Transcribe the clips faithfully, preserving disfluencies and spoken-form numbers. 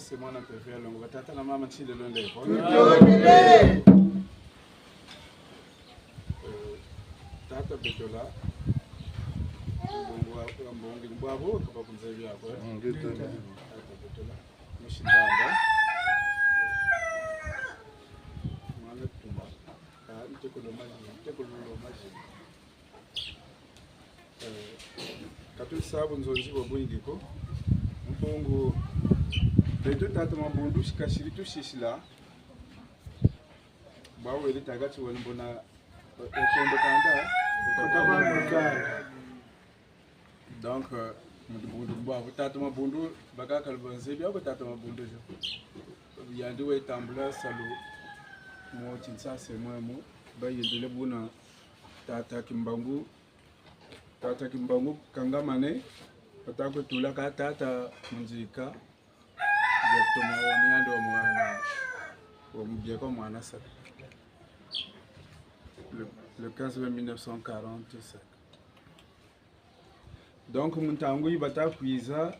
Se mwana mpeve ya longo, batata na mama, nsilelo ndeko. Tutobile. Eh, tata Betola, mbongo wa, wa mbongi, mbwa bo, kaba kunzebi yako, eh? Mm, ngeta. Tata Betola, musi Ndamba. Mwana Tumba. Ah, ntekolo mazi, ntekolo mazi. Eh, ka tusa bunzonzi bwa bwingi ko. Mu bungu beto tata Mabundu, sika siri tusisila. Bwa wele taga ti wele mbona, eh, kondo kanda, eh, kondo kanda. Donc, euh, mu bungu bwa tata Mabundu, bakaka lubanze bia ko tata Mabundu jo. Yandi we tambula salu mu Kinshasa mwe mu, bayindile buna tata Kimbangu, tata Kimbangu kangamane, bata kwe tula ka tata Munzika, directement wa niando wa mwana, wa mubieko mwana sa. Le, le quinze mai mille neuf cent quarante-cinq. Donc, mu ntangu yi bata kwiza,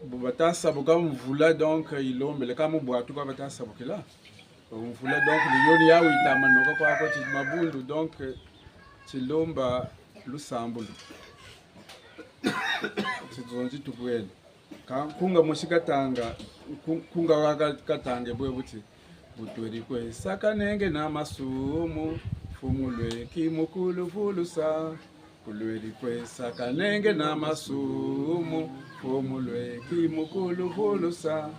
bu bata sabuka mvula, donc, yilombele ka mu bwatu kwa bata sabukila. Mvula, donc, ni yo ni yawu yita manuka kwa ko ti Mabundu, donc, tilomba lusambulu. Tizonzi tubwene. Ka nkunga mosi katanga, nku-, nkunga wa ka-, katanga bwe buti. Bu tweri kwe sakanenge na masumu, mfumu lweki mu kuluvulusa. Bu lweri kwe sakanenge na masumu, mfumu lweki mu kuluvulusa.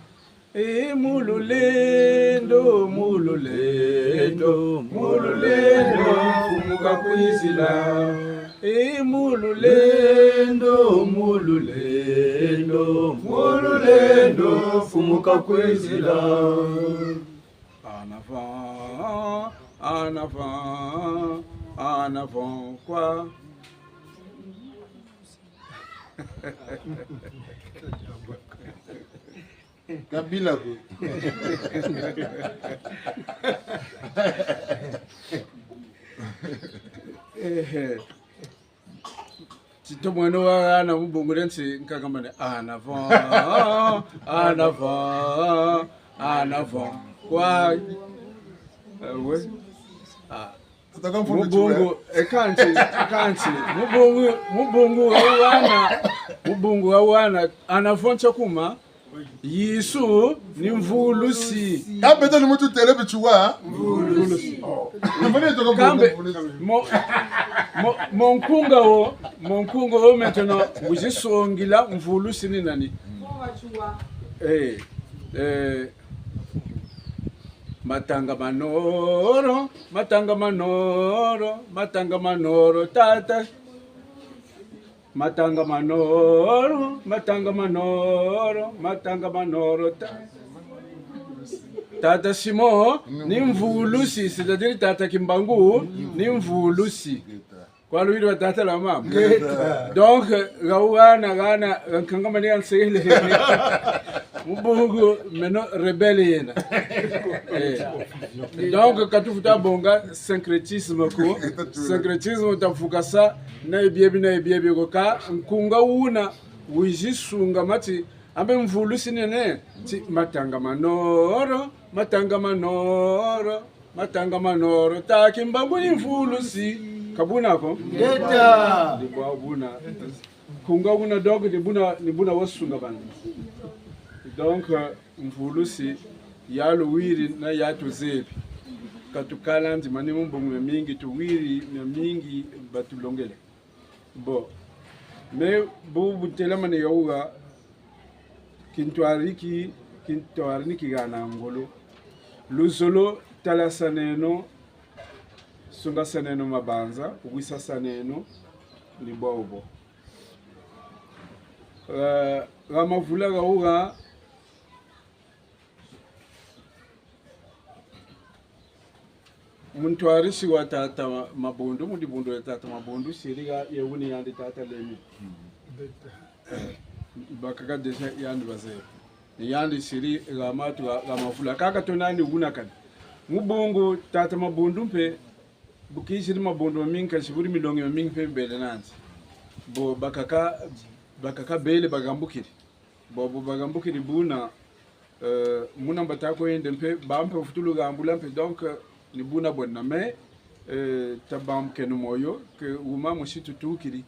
E mu lulendo, mu lulendo, mu lulendo, mfumu kakwizila. E mu lulendo, mu lulendo, mu lulendo, mfumu kakwizila. En avant, en avant, en avant, quoi. Kabila ko. Eh, eh. Tito mwene wa hana mu bungu dia nsi nkangamane, en avant, en avant, en avant. Kwa, eh, we. Ah. Mu bungu, eh, kansi, kansi. Mu bungu, mu bungu wa hana, mu bungu wa hana, en avant ntia kuma. Yesu ni mvulusi. Kambe to ni mutu tele bitiwa. Mvulusi. Oh. Kambe, mo, mo, mo nkunga wo, mo nkunga wo maintenant, wizi songila mvulusi ni nani? Eh, eh, matanga ma noro, matanga ma noro, matanga ma noro, tata. Matanga ma noro, matanga ma noro, matanga ma noro, ta-, tata Simon ni mvulusi, c'est-à-dire tata Kimbangu ni mvulusi. Kwa luwiri wa tata na mama. Ngeta. Donc, ha wu hana, hana, nkangamane ya nsekele. Mu bungu, meno rebelle yena. Eh. Donc, ka tufweti bonga syncrétisme ko. Syncrétisme ta fukasa, na yi biabi, na yi biabi ko. Ka nkunga wuna, wizi sunga mati, ambe mvulusi nene, ti matanga ma noro, matanga ma noro, matanga ma noro, tata Kimbangu ni mvulusi. Ka buna ko? Ngeta. Ni bwa buna. Nkunga wuna donc ni buna, ni buna wasunga bana. Donc, euh, mvulusi, ya luwiri na ya tuzebi. Ka tukala nzimani mu mbongo miamingi, tuwiri miamingi batulongele. Bon. Mais bu, bu telamane ya wuha, kintwari ki, kintwari ni kihana ngolo. Luzolo talasaneno, sungasaneno mabanza, wisasaneno, ni bwa bo. Eh, ha mavula ha wuha, muntwarisi wa tata Mabundu, mu dibundu dia tata Mabundu, siri ha ye wuni yandi tata Lemi. Bakaka déjà yandi bazebi. Ni yandi siri ha matu ha, ha mavula. Kaka to nandi wuna kani. Mu bungu tata Mabundu mpe, bu kiziri mabundu mamingi, kasi buri milongi mamingi mpe mbele nandi. Bo bakaka, bakaka bele bagambukiri. Bo, bo bagambukiri buna, euh, muna mba ta kwenda mpe, ba mpe bafutulu gambula mpe, donc, euh, ni buna bwena. Mais, euh, tabambukeno moyo, que wuma mosi tutukiri.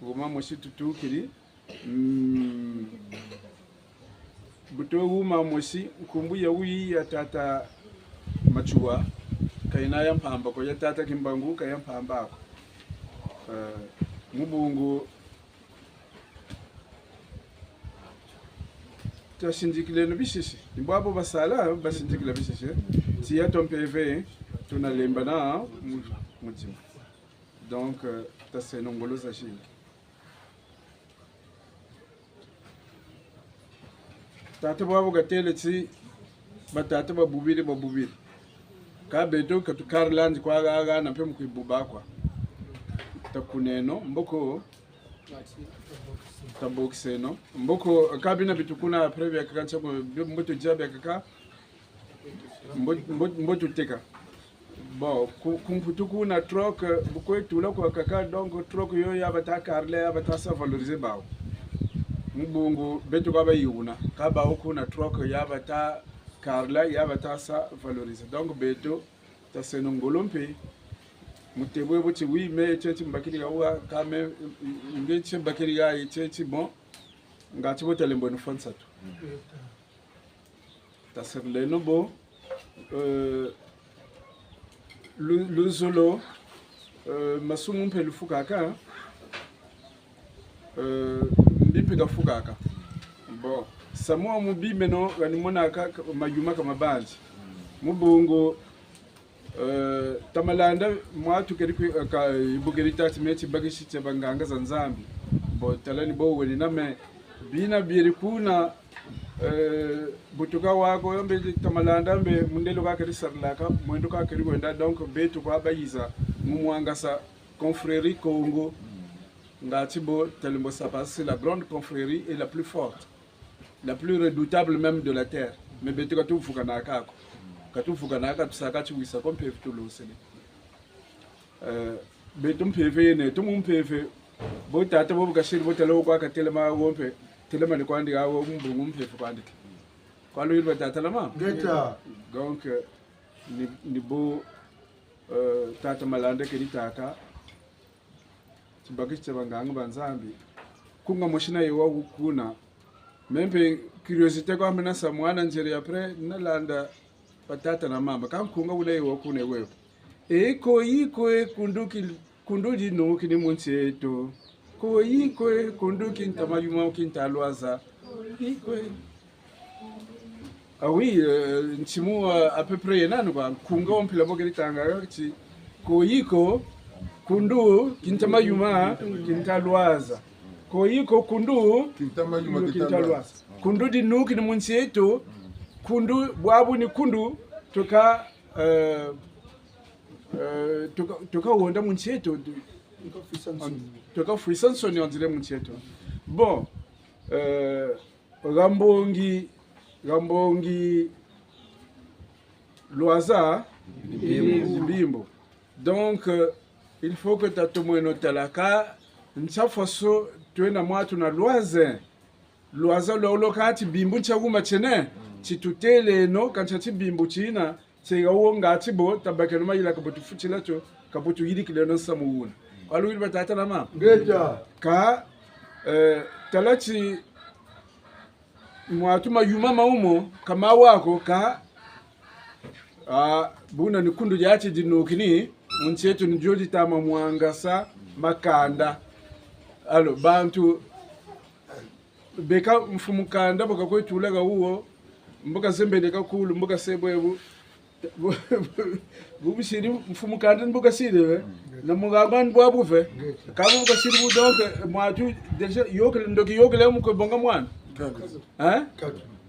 Wuma mosi tutukiri. Mm. Buto wuma mosi, nkumbu ya wuyi ya tata Matsoua, ka yena ya mpamba ko, ya tata Kimbangu, ka ya mpamba ko. Euh, mu bungu, tasindikileno bisisi. Ni bwabo basala, basindikila bisisi. Tiya twa mpeve, tuna lembana mu-, mutima. Donc, euh, taseno ngolo zazingi. Tata bwabu katêle ti, batata babubiri, babubiri. Kâ beto ka tukarilandi kwa haha, na mpe mu kwibuba kwa. Takuneno, mboko, tabokiseno. Mboko, kâ bina bi tukuna après biakaka ntia ko, mbo tudia biakaka, mbo, mbo, mbo tuteka. Bon, ku, ku Mputu kuna troc, bu kwe tula kwakaka, donc troc yo ya bata karila, ya bata sa valoriser bawu. Mu bungu, beto kwa bayiwuna, kâ bawu kuna troc ya bata karila, ya bata sa valoriser. Donc beto, taseno ngolo mpe, mu tebwe bu ti oui, mais tie ti mbakiri hawa, kâ me, nge tie mbakiri ha, tie ti bon, ngati bo talembweno fwa nsatu. Tasarileno bo, euh, lu-, luzolo, euh, masumu mpe lufukaka, euh, mbi mpe kafukaka. Bon, samu wa mu bi meno, kani monaka ka-, mayuma ka mabanzi. Mu bungu, euh, Tamalanda, mwatu keri kwi-, euh, ka, ibukeri tâ ti me tibakisi tia banganga za Nzambi. Bon, tala ni bo wena na me, bina bieri kuna, euh, butuka wako, yo mbe Tamalanda mbe mundele kwa keri sarilaka, mwendo kwa keri wenda, donc beto kwa bayiza, mu mwangasa confrérie Kongo. Ngati bo, tala mbo sa pa, c'est la grande confrérie et la plus forte, la plus redoutable même de la terre. Mais beto ka tuvukanaka ko. Ka tuvukanaka, tusaka tiwisa ko mpeve tulosele. Euh, beto mpeve yena, tu mu mpeve. Bo tata bo bu kasiri bo tala wo kwa katelama wo mpe, telama ni kwandi hawo mu bungu mpeve kwandi ke. Kwa luyiri ba tata na mama? Ngeta. Donc, euh, ni, ni bo, euh, tata Malanda keri tâka. Tibakisi tia banganga ba Nzambi. Nkunga mosi na ye wa wu kuna. Me mpe curiosité kwa mena sa mwana nzeri après, nalanda ba tata na mama. Kâ nkunga wuna ye wa kuna wewe. E ko yi ko e kundu ki-, kundu dinukini mu nsi eto. Ko yi ko e kundu ki nta mayuma ki nta lwaza. Ko yi ko e. Ah oui, euh, ntimu, euh, à peu près yena ni kwa, nkunga wa mpila bo keri tanga, ti, ko yi ko, kundu, ki nta mayuma, ki nta lwaza. Ko yi ko, kundu, ki nta mayuma, ki nta lwaza. Kundu dinukini mu nsi eto, kundu, bwabu ni kundu, tuka, euh, euh, tuka, tuka honda mu nsi eto, tuka fwisa nsoni, on dirait, mu nsi eto. Bon, euh, ha mbongi, ha mbongi lwaza bimbu. Donc, euh, il faut que tatomeno tala kâ ntia faso twena mwatu na lwaza. Lwaza lwa wulo kâ tibimbu ntia kuma tiena, tituteleno, kâ ntia tibimbu tina, tie ha wo ngati bo, tabakeno mayela ka bo tufutila tio, ka bo tuyirikileno nsamu wuna. Kwa luyiri ba tata na mama? Ngeta. Kâ, euh, tala ti mwatu mayuma ma wumo, ka mawa ko, kâ, ah, buna ni kundu diati dinukini, mu nsi eto ni dio dita ma mwangasa makanda. Alors, bantu, beka mfumu kanda, bu kakwe tula ha wuwo, mbo kazembele ka kulu, mbo kasebwe bu, bu, bu, bu busiri mfumu kanda ni bu kasiri, eh? Na mugamba ni bwabu ve. Kâ bu kasiri bu donc, eh, mwatu, déjà, yôkele, ndoki yôkele mu kwe bonga mwana. Hein?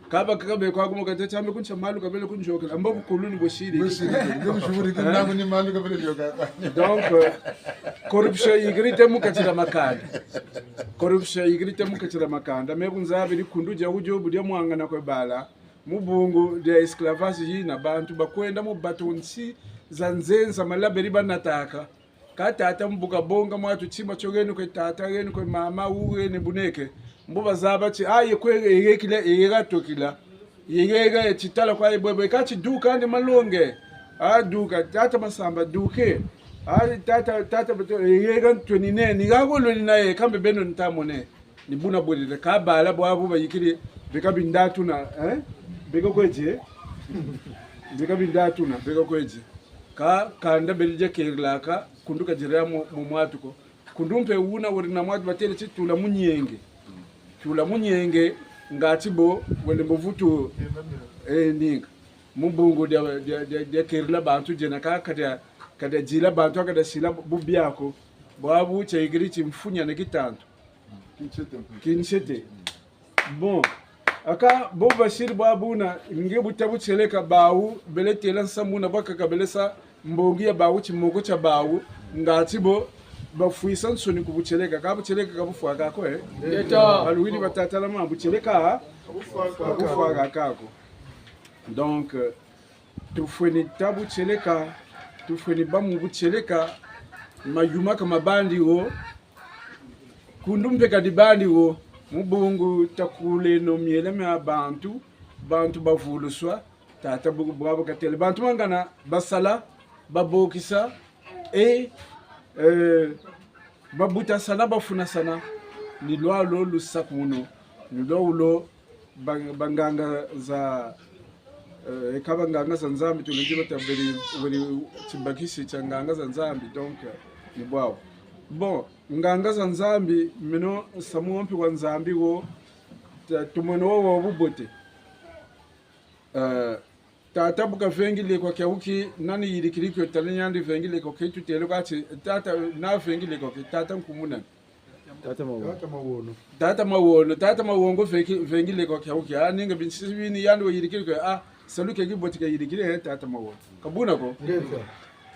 Kâ bakaka be kwa kuma kate tiambe kuntia malu kabele kunzokela. Mbo bukulu ni bwesiri. Bwesiri, nge bushuburi ki nangu ni malu kabele yoka. Donc, euh, corruption yikiri te mu kati dia makanda. Corruption yikiri te mu kati dia makanda. Me bu nzabiri kundu dia wudio bu dia mwangana kwe bala. Mu bungu dia esclavage yina bantu bakwenda mu bato nsi za nzenza malaberi banataka. Ka tata mbuka bonga mwatu tima tio geni kwe tata, geni kwe mama, wu geni buneke. Mbo bazaba ti, ah, ye kwe, ye kila, ye ga tokila. Ye ga, ye titala kwa ye bwebwe, ka ti duka ndi malonge. Ah, duka, tata Masamba, duke. Ah, tata, tata, beto, ye ga ntweni ne, ni ga golweni na ye, kambe beno ntamone. Ni buna bwelele, ka bala bwabu bayikiri, beka bindatuna, eh? Beka kwe die? Beka bindatuna, beka kwe die? Ka, kanda beri dia kerilaka, kundu ka diria mu, mu mwatu ko. Kundu mpe wuna weri na mwatu batele ti tula mu nienge. Tula mu nienge, ngati bo, wele mbo vutu, eh, ninga. Mu bungu dia, dia, dia, dia kerila bantu diena ka, ka dia, ka dia dila bantu, ka dia sila bu, bubi ako. Bwabu tiayikiri timfunia na kitantu. Kinsete mpe. Kinsete. Bon. Aka bo basiri bwa buna, nge bu ta butieleka bawu, bele tela nsamu na bakaka bele sa mbongi ya bawu, timoko tia bawu, ngati bo, bafwisa nsoni ku butieleka, ka butieleka ka bufwaka ko, eh? Ngeta. Baluwiri batatala ma, butieleka, ka bufwaka ko. Donc, euh, tufweni ta butieleka, tufweni ba mu butieleka, mayuma ka mabandi wo, kundu mpe ka dibandi wo, mu bungu takuleno miela mia bantu, bantu bavuluswa, tata bu, bwabu katele. Bantu mangana basala, babokisa, e, eh, babutasana, bafunasana, ni lwa lo lusakuno, ni lwa wulo ba, banganga za, eh, eka banganga za Nzambi, tuledi bata beri, beri tibakisi tia nganga za Nzambi, donc, eh, ni bwawu. Bon, nganga za Nzambi, meno nsamu wo mpe wa Nzambi wo, ta, tumwene wo wa bubote. Eh, tata bu kavengi lekwa kia wuki, nani yirikiri kio tala ni yandi vengi lekwa kia tutele kwa ti, tata na vengi lekwa kia, tata nkumbu nani? Tata Mawono. Tata Mawono. Tata Mawono, tata Mawongo vengi, vengi lekwa kia wuki. Ah, ninga binsi bini yandi wayirikiri kio, ah, salu kia kiboti kia yirikiri, eh, tata Mawono. Ka buna ko? Ngeta.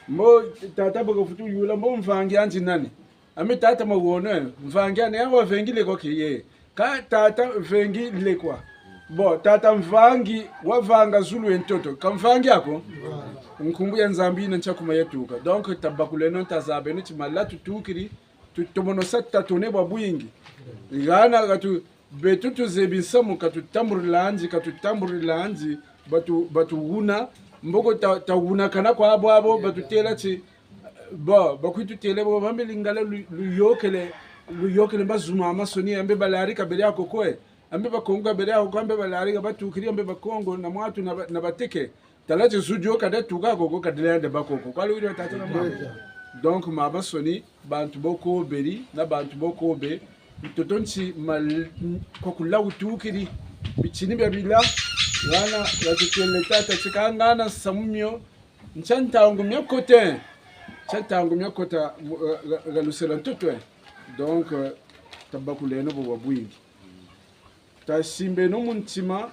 Mbo, tata bu kavutu yula, mbo mvangi andi nani? Ami tata Mawono, eh, mvangi andi ya wavengi lekwa kia ye. Ka tata vengi lekwa. Bon, tata mvangi, wavanga zulu ye ntoto. Ka mvangi ako? Nkumbu ya Nzambi yina ntia kuma yatuka. Donc, tabakuleno, tazabeno, ti mala tutukiri, tutomono sa tatone bwa bwingi. Ngana katu, beto tuzebi nsamu, ka tutambulila andi, ka tutambulila andi, batu, batu wuna, mboko ta, ta wuna kana kwa bwabo, batutela ti, bon, bakwitu tele bo, bambe Lingala lu, luyokele, luyokele mazu mamansoni, ambe balari ka beri ako ko, eh. Ambe Bakongo ka beri ako ko, ambe balari ka batukiri, ambe Bakongo, na mwatu na ba, na bateke. Tala ti zu dio ka datuka ko ko, ka dila yandi bako ko. Kwa luwiri wa tata na mama. Donc, mamansoni, bantu boko beri, na bantu boko be, ntoto nti mal, kwa kula wutukiri, bitini bia bila, ngana, ya tutele tata, ti ka ngana nsamu mio, ntia ntangu mia kota, ntia ntangu mia kota, mu, eh, ga, ga lusela ntoto, eh. Donc, eh, tabakuleno bo bwa bwingi. Tasimbeno mu ntima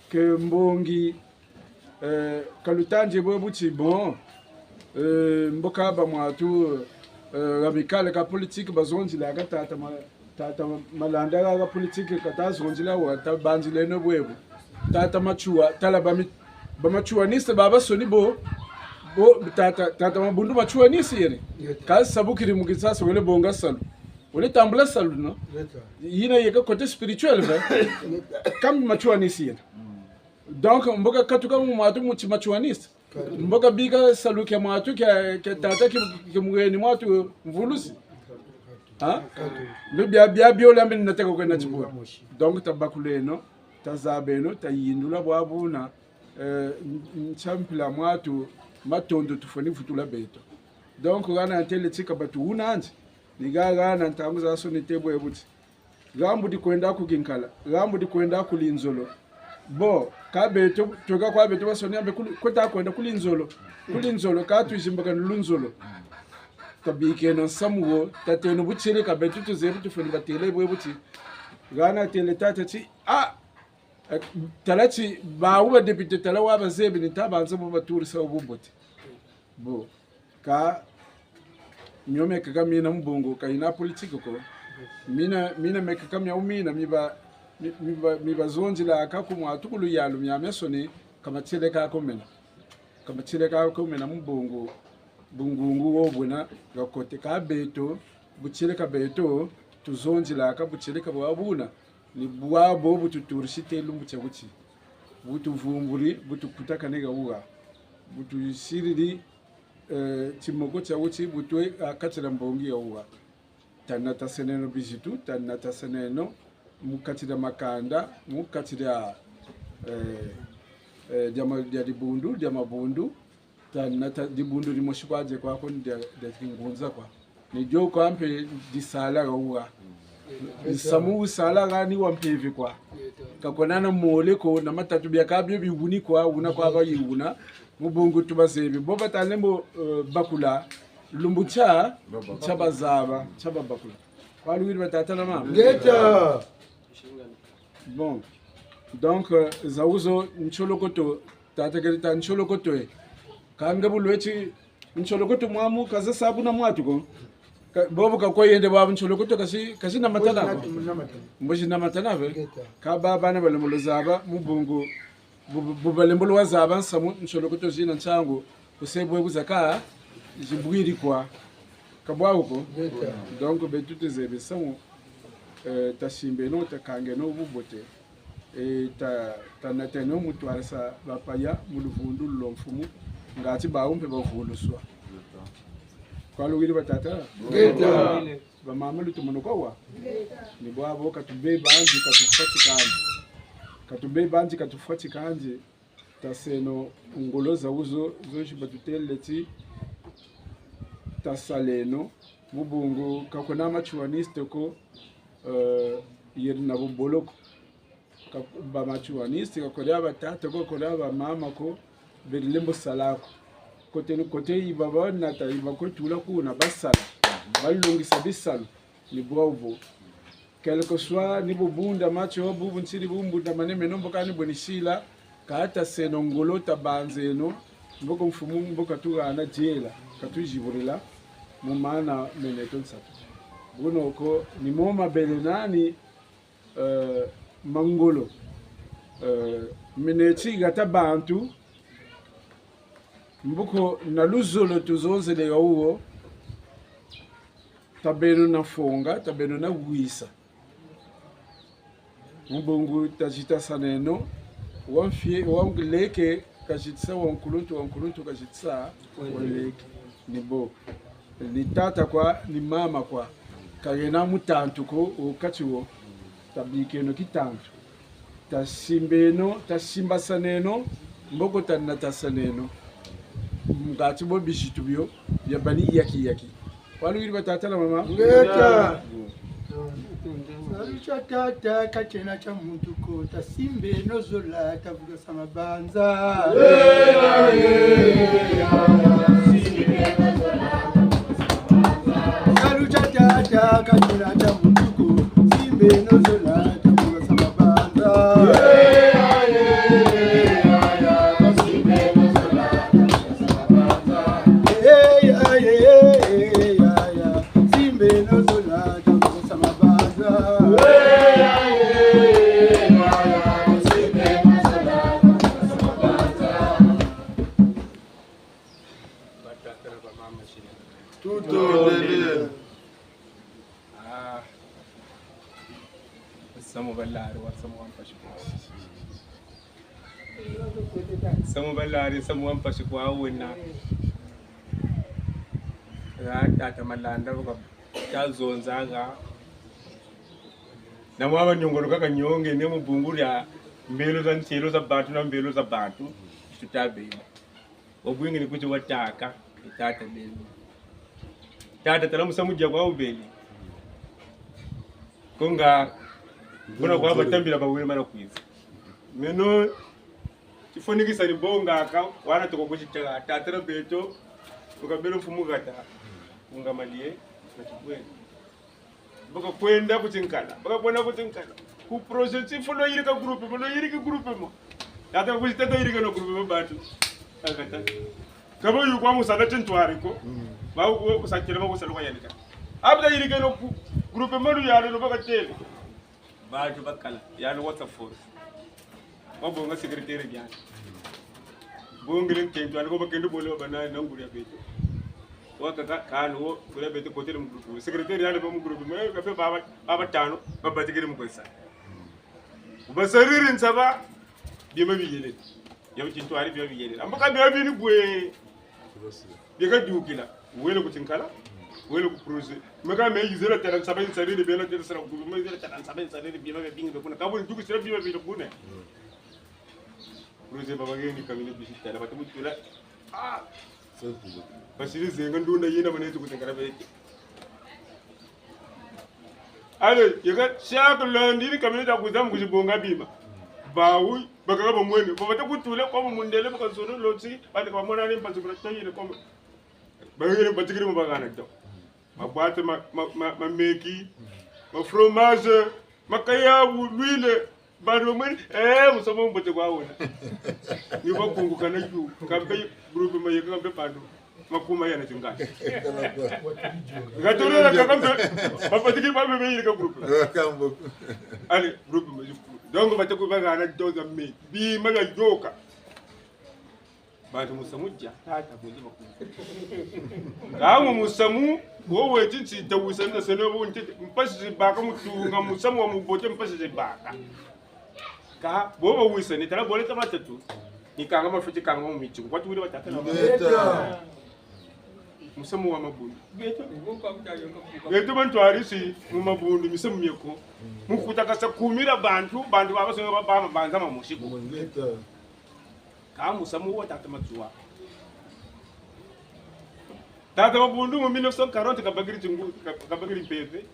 ke mbongi, eh, ka lutandi bwe buti bon, eh, mbo kaba mwatu, eh, amicale ka politique bazonzila ka tata ma, tata ma, Malanda ka, ka politique ka tazonzila wa, tabanzileno bwebu. Tata Matsoua, tala ba mi, ba matsouanistes babansoni bo, bo, tata, tata Mabundu matsouaniste yeri. Ka sabukiri mu Kinshasa wele bonga salu. Wele tambula salu, non? Yina yeka côté spirituel, ve. Kambi matsouaniste yena. Donc, mbo kakatuka mu mwatu mu ti matsouaniste. Mbo kabika salu kia mwatu kia, kia tata ki, ki mweni mwatu mvulusi. Ha? Mbe bia, bia biola mbe nataka kwena tibula. Donc, tabakuleno, tazabeno, tayindula bwa buna, eh, n, ntia mpila mwatu, matondo tufweni vutula beto. Donc, ngana ntele ti ka batu wuna andi. Ni ha, hana ntangu zansoni te bwe buti. Ha mbudi kwenda ku Kinkala, ha mbudi kwenda ku Linzolo. Bon, ka beto, tweka kwa beto bansoni ambe kuli, kwe takwenda ku Linzolo. Ku Linzolo, ka twizi mbaka ni Lunzolo. Tabikeno nsamu wo, tateno butiele ka beto tuzebi tufweni batele bwe buti. Hana tele tata ti, ah, eh, tala ti, bawu ba député tala wa bazebi ni tabanza bo baturisa wo bumbote. Bon. Ka mio miakaka mina mu bungu, ka yina politique ko. Mina, mina miakaka miawu mina, mi ba, mi, mi ba, mi bazonzilaka ku mwatu ku luyalu miamiansoni, ka matieleka ko mena. Ka matieleka ko mena mu bungu. Bungungu wo buna nga kote ka beto, butieleka beto, tuzonzilaka butieleka bwa buna, ni bwabo bu tuturisi te lumbu tia buti. Bu tuvumburi, bu tukutakane ha wuha. Bu tusiriri, eh, timoko tia buti, bu twe, ah, kati dia mbongi ya wuha. Tanatasaneno bizitu, tanatasaneno mu kati dia makanda, mu kati dia, eh, eh, dia ma-, dia dibundu, dia mabundu, tanata dibundu dimosi kwa die kwa ko ni dia, dia kingunza kwa. Ni dio kwa mpe disala ha wuha. Nsamu wusala ha ni wa mpeve kwa. Ka kwena na mole ko na matatu biakaka bio biwuni kwa, wuna kwa ba yiwuna. Mu bungu tubazebi. Bo bata lembo, eh, bakula. Lumbu tia, tia bazaba, tia babakula. Kwa luwiri batata na mama. Ngeta. Bon. Donc, euh, za wuzo ntiolokoto, tata keri ta ntiolokoto e. Ka nge bu lweti ntiolokoto mwamu, ka za sa buna mwatu ko. Ka, bobo ka kwa yende bwabu ntiolokoto kasi, kasi na matana ko. Mbozi na matana ve. Ngeta. Ka ba bana balembolo zaba, mu bungu, bu, bu, bu balembolo wa zaba nsamu, ntiolokoto zina ntiangu, kuse bwe kuzaka, zibwiri kwa. Ka bwawu ko. Ngeta. Donc, beto tuzebi nsamu, eh, tasimbeno, takangeno bubote. Eh, ta, tanateno mu twarisa bapaya mu luvundu lwa mfumu, ngati bawu mpe bavuluswa. Kwa luwiri batata? Ngeta. Bamama lutumono kwa wa? Ni bwabo ka tube banzi, ka tufwati kanzi. Ka tube banzi, ka tufwati kanzi. Taseno ngolo za wuzo, zozi batutele ti tasaleno, mu bungu ka kwena matsouaniste ko, eh, yeri na bubolo ko. Ka, ba matsouaniste, ka kole aba tata ko, kole aba mama ko, beri lembo sala ko. Kote ni kote yiba banata, yiba kwe tula kuna, basala. Balongisa bisalu, ni bwabu. Quel que soit, ni bu bunda matso, bubu nsiri bu mbunda mane meno mbo kani bwe nisila, ka taseno ngolo tabanzeno, mboko mfumu mbo katuhana diela, katuzibulila, mu mana meneto nsatu. Bunoko, ni mo mabele nani, eh, ma ngolo, eh, mene ti hata bantu, mboko na luzolo tuzonzele ha wuwo, tabeno na fonga, tabeno na wisa. Mu bungu tazitasaneno, wa mfie, wa leke, kazitisa wa nkuluntu, wa nkuluntu kazitisa wa leke. Ni bo. Ni tata kwa, ni mama kwa. Ka yena mutantu ko, wo kati wo. Tabikeno kitantu. Tasimbeno, tasimbasaneno, mboko tanatasaneno. Ngati bo bizitu bio, bia bani yaki yaki. Kwa luwiri batata na mama? Ngeta. Salu tia tata, ka tiena tia muntu ko, tasimbeno zola, tavuka sa mabanza. Salu tia tata, ka tiena tia muntu ko, simbeno zola, tavuka sa mabanza. Tutondele. Ah. Nsamu balari wa nsamu wa mpasi kwa. Nsamu balari, nsamu wa mpasi kwa wena. Ra tata Malanda, bu ka tazonzaka. Na mwa banyongolo kaka nyonge, ne mu bungu dia mbelo za ntelo za bantu na mbelo za bantu. Tutabe. Wa bwingi ni kuti wataka, ni tata beni. Tata, tala musamu dia kwa wubeni. Ko nga, buna kwa batambila bawiri mana kwiza. Meno, tifwanikisa ni bo ngaka, wana toko kutitela, tata na beto, tukabelo mfumu hata, kunga malie, na tibwene. Baka kwenda ku tinkala, baka kwenda ku tinkala. Ku projet ti fo lo yirika groupe, fo lo yiriki groupe mo. Tata ku tata yirika no groupe mo bantu. Akata. Kabo yu kwa musala tintwari ko. Mm. Ba ku, ku sakira ba ku sala kwa yalika. Abda yirika no ku groupe mo lu yale no baka tele. Bantu bakala, yale WhatsApp force. Wabonga secrétaire diani. Bongele nkento, ani ko bakende bole babana na nguri ya beto. Wakaka, kani wo, kuna beto kotele mu groupe. Secrétaire yandi ba mu groupe, mais ka mpe baba, baba tanu, babatikiri mu kwesa. Basariri nsaba, bima biyele. Ya bitintwari bima biyele. Ambo ka bima bini bwe. Bika dukila. Wele ku tinkala, wele ku projet. Meka me yizela tala nsaba nsariri bela tela sala ku, me yizela tala nsaba nsariri bima bia bingi bia kuna. Ka bu nduku sira bima bia kuna. Projet baba geni kamine bisi tala, bata mutula. Ah! Basiri zenga ndunda yina maneti kutekala beti. Allez, yeka chaque lundi ni kamine ta kuzamu kuzibonga bima. Bawu, bakaka bamwene. Baba ta kutula kwa mundele, baka zono loti, bani kwa mona ni mpasi kuna tayile kwa. Bagere batikiri mu bagana to. Maboîte ma, ma, ma, mameki, ma fromage, makayabu, l'huile, bantu bamweni, eh, musamu wa mbote kwa wena. Ni bakunguka na yu, kampe groupe mayeka, kampe bantu makumi mayana tingana. Ngatolera ka kampe, babatikiri ba me beyirika groupe. Allez, groupe mayeka. Donc, bata ku bagana doza me, bima bia yoka. Bantu musamu dia, tata, bunzi bakulu. Kâ mu musamu, wo weti nti tawisa na sene bo ntete, mpasi zibaka mu tunga, musamu wa mubote mpasi zibaka. Kâ, bo bawisa, ni tala bole ta batatu. Ni kanga mafiti kanga mu miti, kwa tuwiri batata na ba. Ngeta. Musamu wa mabundu. Beto. Beto bantu arisi, mu mabundu, misamu mieko. Mu kutakasa kumira bantu, bantu babasonga ba, ba, banza mamosi ko. Ngeta. Kâ musamu wa tata Matsoua. Tata Mabundu mu mille neuf cent quarante kabakiri tingu, ka-, kabakiri mpeve.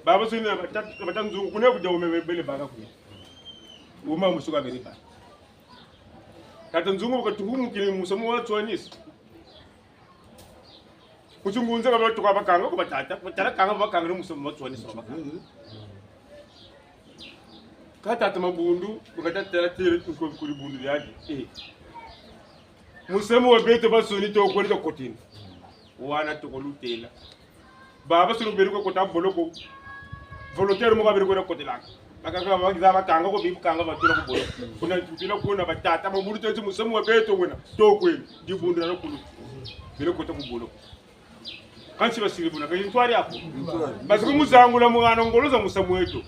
Baba suni na bata-, bata Nzungu kuna kudia wuma bele baka kuna. Wuma musuka beri ba. Tata Nzungu katungu mukini musamu wa tswanisi. Ku tingunza ka batuka bakanga ku batata, batala kanga bakanga ni musamu wa tswanisi bakanga. Kâ tata Mabundu, bu kata tala tele ku, ku dibundu diandi. Eh. Musamu wa beto basoni toko lita kotini. Wana toko lutela. Baba soni beri ko kota boloko. Volontaire mo ka beri ko kotelaka. Bakaka bakiza bakanga ko bibu kanga batula ku boloko. Kuna mpila kuna batata Mabundu teti musamu wa beto wena. Toko eni. Dibundu na kulu. Beri kota ku boloko. Kansi basiri buna, ka ntwari ako. Ntwari. Parce que mu zangula mwana ngolo za musamu weto.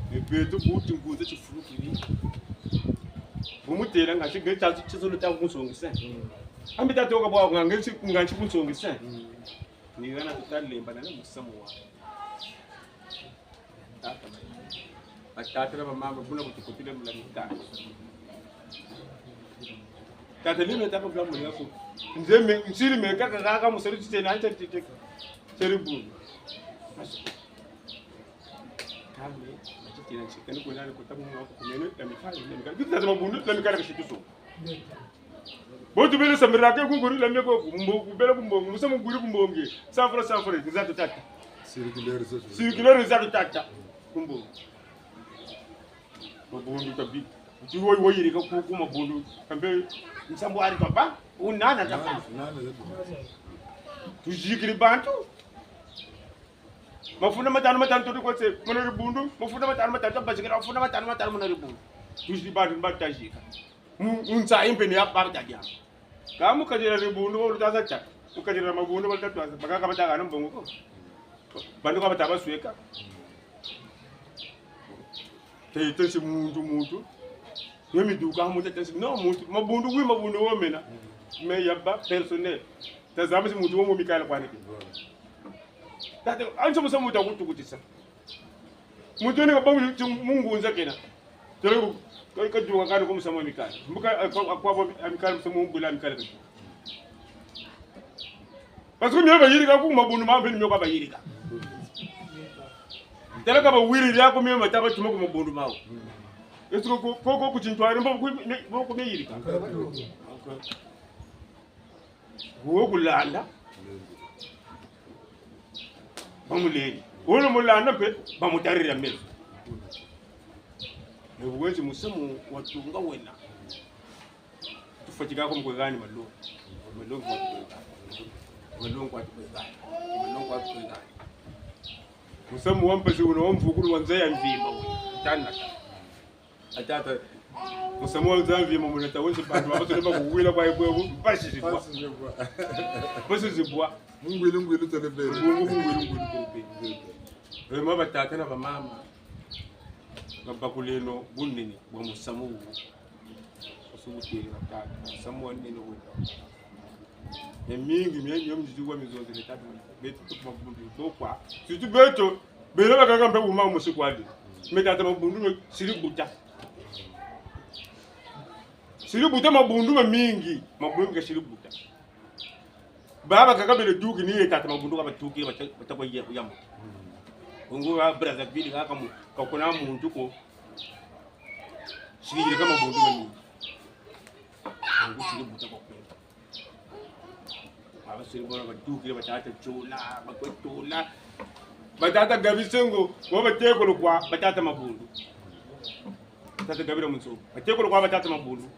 Ni beto buti ngunza tifulukiri. Bu mutela nga ti, nga ti, tizolo ta kunsongisa. Ambi tatoka bwa nga, nga ti, nga ti kunsongisa. Ni gana tuta lemba na musamu wa. Tata, batata na bamama, buna kutukutile mula mikanda. Tata, ni me tata bula muli yako. Nze me, nsiri me kaka kaka musari tite na nsa tite. Seri bu. Maso. Kame, matite na nsi, kani kuna ni kota mu mwa kumene, na mikanda, na mikanda. Bitu tata Mabundu, na mikanda kasitu so. Bo tubele sambira ke kukuri la meko kumbo, kubela kumbo, musamu kuri kumbo nge. Safra, safra, ni za tata. Circulaire za tata. Circulaire za tata. Kumbo. Mabundu tabi. Ti wo, wo yirika ku, ku Mabundu. Kambe nsambu ari papa. Unana tapa. Nana, nana, nana. Tuzikiri bantu. Mafunda matanu, matanu, toti kotse, muna dibundu. Mafunda matanu, matanu, tabazikira, mafunda matanu, matanu, muna dibundu. Tuzikiri bantu, bantu tazika. Mu, mu nsayi mpe ni ya baba tadia. Kâ mu kadira dibundu, bo lutaza tata. Mu kadira Mabundu, bo lutatwaza. Bakaka bataka na mbongo ko. Bantu ka bata basweka. Te, te si muntu, muntu. Yo miduka muntu, te si, non, muntu. Mabundu, oui, Mabundu wo mena. Mais ya ba personnel. Tazaba si muntu wo mu mikala kwani. Tata, anso musamu ta kutukutisa. Muntu wene ka bawu ti mu ngunza kena. Tele ku, ka, ka duka kani ku musamu wa mikanda. Mbuka, eh, kwa, kwa, kwa mikanda, musamu wa mbula mikanda kani. Parce que mio bayirika ku Mabundu mambe ni mio ka bayirika. Tele ka bawiri ya ku mio mataba tuma ku Mabundu mawu. Est-ce que ko, ko, ko ku tintwari mbo ku, mbo ku mio yirika. Wo kulanda. Bamuleni. Wolo mulanda mpe, bamutarira meso. Ne bu weti musamu watunga wena. Tufatika ko mu kwe gani malongi. Malongi kwa tu kwe gani. Malongi kwa tu kwe gani. Malongi kwa tu kwe gani. Musamu wa mpasi wuna wa mvukulu wa nza ya mvimba wuna. Tana. A tata, musamu wa Nzambi mu munata wonso bantu babasoleba kuwila kwa ebwebu, mpasi zibwa. Mpasi zibwa. Mpasi zibwa. Mungwili, ngwili tele bele. Mungu, mungwili, ngwili tele bele. Vraiment, batata na bamama, babakuleno bunene bwa musamu wu. Basubutele batata, musamu wa nene wena. Miamingi, mia, mia miziki wa mizonzele tata, beto tuku mabundu, bokwa. Surtout beto, beno bakaka mpe wuma musikwadi. Mais tata Mabundu no, siri buta. Siri buta mabundu mamingi, mabundu ka siri buta. Baba kaka bele duki ni ye tata Mabundu ka batuki, bata, bata kwa ye, yamo. Bungu wa Brazzaville kaka mu, ka kuna muntu ko. Siri yirika mabundu mamingi. Bungu siri buta kwa kwenda. Abasiri bona badukile batata Tsola, bakwe Tola. Batata Gabi Sengo, bo batekolo kwa batata Mabundu. Tata Gabi na Munso, batekolo kwa batata Mabundu.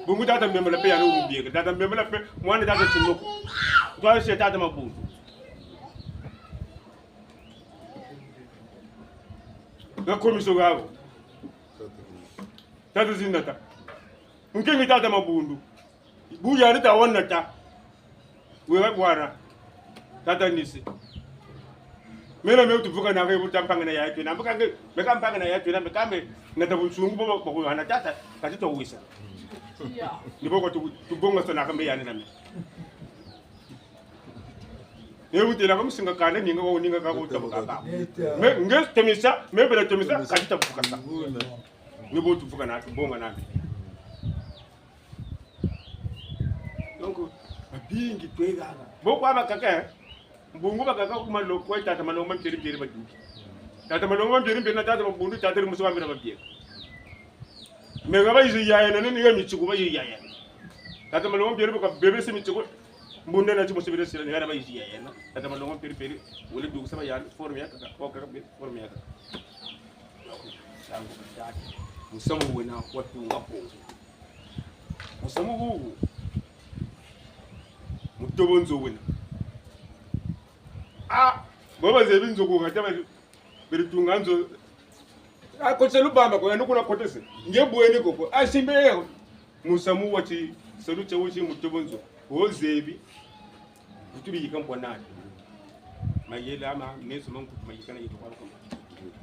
Bungu tata Mbemba la pe yandi wubieka. Tata Mbemba la pe, mwana tata Tsinoko. Twalise tata Mabundu. Na komiso gabo. Tata Zinata. Nkengi tata Mabundu. Bu yandi ta wanata. Wewa bwana. Tata Nisi. Mena me tuvuka na ke buta mpanga na ya twena. Mbuka nge, meka mpanga na ya twena, meka me nata bunsungu bo, bo, bo, hana tata, kati to wisa. Ni bo ko tu, tubonga sana kambe yandi na me. Ne wutela ko musinga kanda ninga ko ninga ka ko tabuka ka. Me, nge temisa, me bela temisa, kati tabuka sa. Ni bo tuvuka na, tubonga na. Donc, babingi twegana. Bo kwa bakaka, eh? Mbungu bakaka ku Maloko, tata Malongo Mpieri Mpieri baduki. Tata Malongo Mpieri Mpieri na tata Mabundu, tata Rimuso wa Mpieri Mpieri. Mega bayizi yaya na nini ya mitsiko bayizi yaya. Tata Malongo Mpieri baka bebese mitsiko. Mbunda na timo sibire sira, ni yana bayizi yaya na. Tata Malongo Mpieri Mpieri, wele dukusa ba yana, forme ya kaka, kwa kaka, forme ya kaka. Sango tata. Musamu wena watunga Kongo. Musamu wuwu. Mutobo nzo wena. Ah, bo bazebi nzo ko kata beri, beri tunga nzo. Ah, kotese lubamba ko, yandi kuna kotese. Nge bweni koko. Ah, simbe yo. Musamu wa ti, salu tia wuti mutobo nzo. Wo zebi. Kutuli yika mpwa nani. Mayela ma, meso ma nkutu mayika na yitu kwa kwa.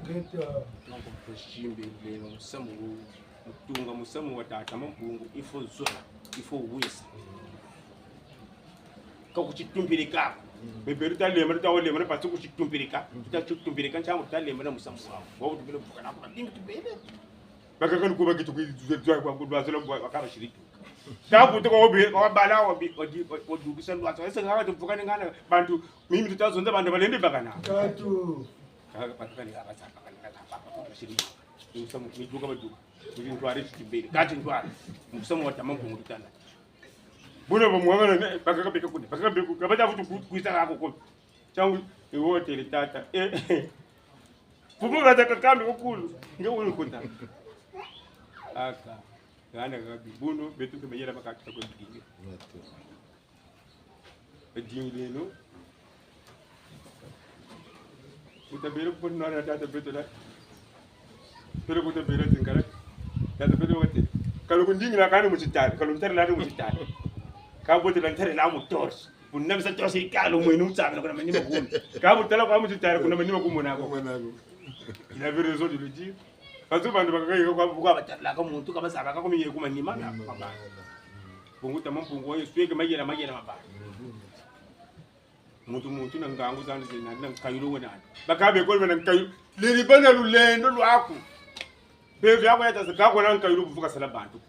Ngeta. Donc, tusimbe lelo musamu wuwu. Mutunga musamu wa tata Mampungu, il faut zola, il faut wisa. Ka ku titumpirika. Bebe tuta lema, tuta lema, na pasi ku titumpirika. Tuta titumpirika, ntangu tuta lema na musamu wawu. Wawu tubele mvuka na kwa bingi tubele. Bakaka ni kuba kitu kwa kwa kwa kwa kwa kwa kwa kwa shiritu. Tabu to kwa obi, kwa bala obi, obi, obi, obi, kisa lwazo. Ese ngaba tuvuka ni ngana, bantu, mimi tuta zonza bantu balendi bakana. Tatu. Kaka bantu kani ngaba sa bakana, bakana, bakana, shiritu. Musamu, ni duka baduka. Kuti ntwari tibele. Kati ntwari. Musamu wa tata Mampungu tutana. Buna bamwangana ne, bakaka beka kune. Bakaka beka kune. Kabata futu ku-, kwisa kako kune. Ntangu, ni wo tele tata. Eh, eh. Fumu kata kakambi kukulu. Nge wulu kuta. Aka. Ngana kabi. Buna, beto ke mayela bakaka kwa bidingi. Edingileno. Utabele ku poti nwana tata beto la. Pele ku tabele zingala. Tata beto wate. Kalu kundingila kani mu titari, kalu ntari lani mu titari. Ka bote la ntari la mu torse. Kuna bisa torse ikalu mwenu mutsamina kuna manima kumi. Ka botala kwa mu titari kuna manima kumi nako. Kumi nako. Il avait raison de le dire. Parce que bantu bakaka yika kwa, kwa batalaka muntu, ka bazabaka ko miye ku manima na, manima, mabala. Mpungu tata Mampungu wa Yesu, yeke mayela, mayela mabala. Muntu, muntu na ngangu zandi zina, na nkayulu wena. Bakaka be ko na nkayulu. Leli bana lulendo lwaku. Mpeve yaku yata sa, ka ko na nkayulu kuvuka sala bantu.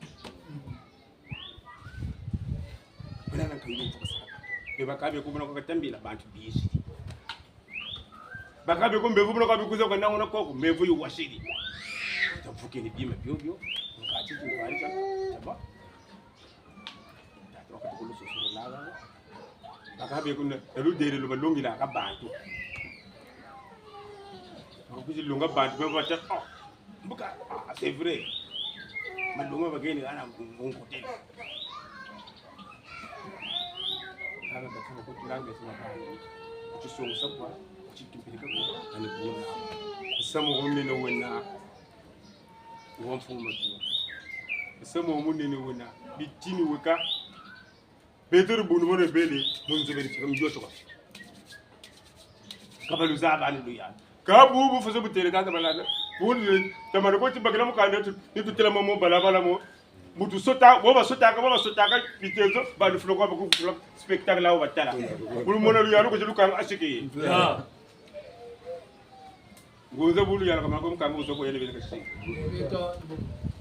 Bana na nkayulu kuvuka sala bantu. Mpe bakaka be ko mona kwa katambila bantu bizi. Bakaka be ko mbevo mona kwa bikuza kwa nangu na koko, mbevo yo wasiri. Tavukeni bima bio bio. Nkati tu kwa taba. Tata wakati kulu sosoro laga. Bakaka be kuna, na ludele lo balongilaka bantu. Bakwizi longa bantu, beba bata, oh, mbuka, ah, c'est vrai. Malonga bageni kana ngungu tele. Kana bakana kutulanga sima kana. Kutisongusa kwa, kutitumpilika kwa, ani kuna. Samu wumino wena. Wa mfumu Matsoua. Musamu wa munene wena, bitini weka. Beto dibundu mona bele, mu nzo bele, mu nzo toka. Ka baluzaba ni luyalu. Ka bubu fweti butêle tata Balanda. Bubu tamana ko ti bakila mukanda tu, ni tutêla mo, mo balabala mo. Mu tusota, bo basotaka, bo basotaka, bitezo, ba lufula kwa baku, spectacle awu batala. Bulu mona luyalu ko ti lukanga asiki. Ya. Ngunza bulu yala kamako mukanga muzo ko yele bele kasi.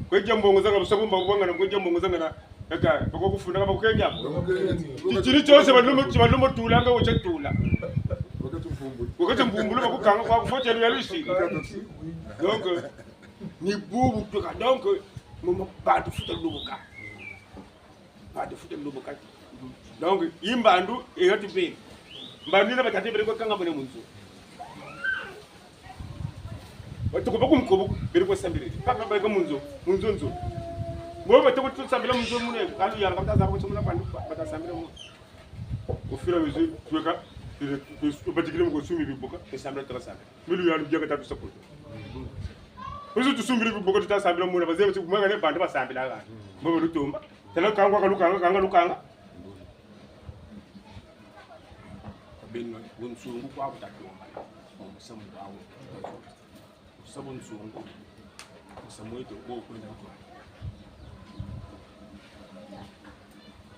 Kwe dia mbongo zanga, busa bumba bwangana, kwe dia mbongo zanga na, kaka, bako kufunda, bako kenge apo. Titini tio se balumbu, ti balumbu tula, nga wote tula. Wakati mpumbulu, bakukanga kwa kufote luyalu isi. Donc, euh, ni bubu tuka. Donc, euh, mama, bantu fweti lubuka. Bantu fweti lubuka. Donc, yi mbandu, e yatu beni. Mbandu yina batata beri kwa kanga bone mu nzo. Batuko baku mukobo, beri kwa sambila. Papa beri kwa mu nzo, mu nzo nzo. Bo batuko tusambila mu nzo muna, kalu yala, kata zaba kwa tumuna bandu, bata sambila mu. Au fur et à mesure, tuweka, batikile mu kusumbi biboka, tusambila, tusambila. Mbi luyalu biaka tatu sakoto. Kuzi tusumbiri biboka tuta sambila muna, bazebi ti kumanga ne bantu basambila ha. Mbo lutomba. Tala kanga, kalukanga, kanga, lukanga. Beno, bunsungu kwa kutatomba. Musamu wawu. Musamu nsungu. Musamu weto, bo kwenda kwa.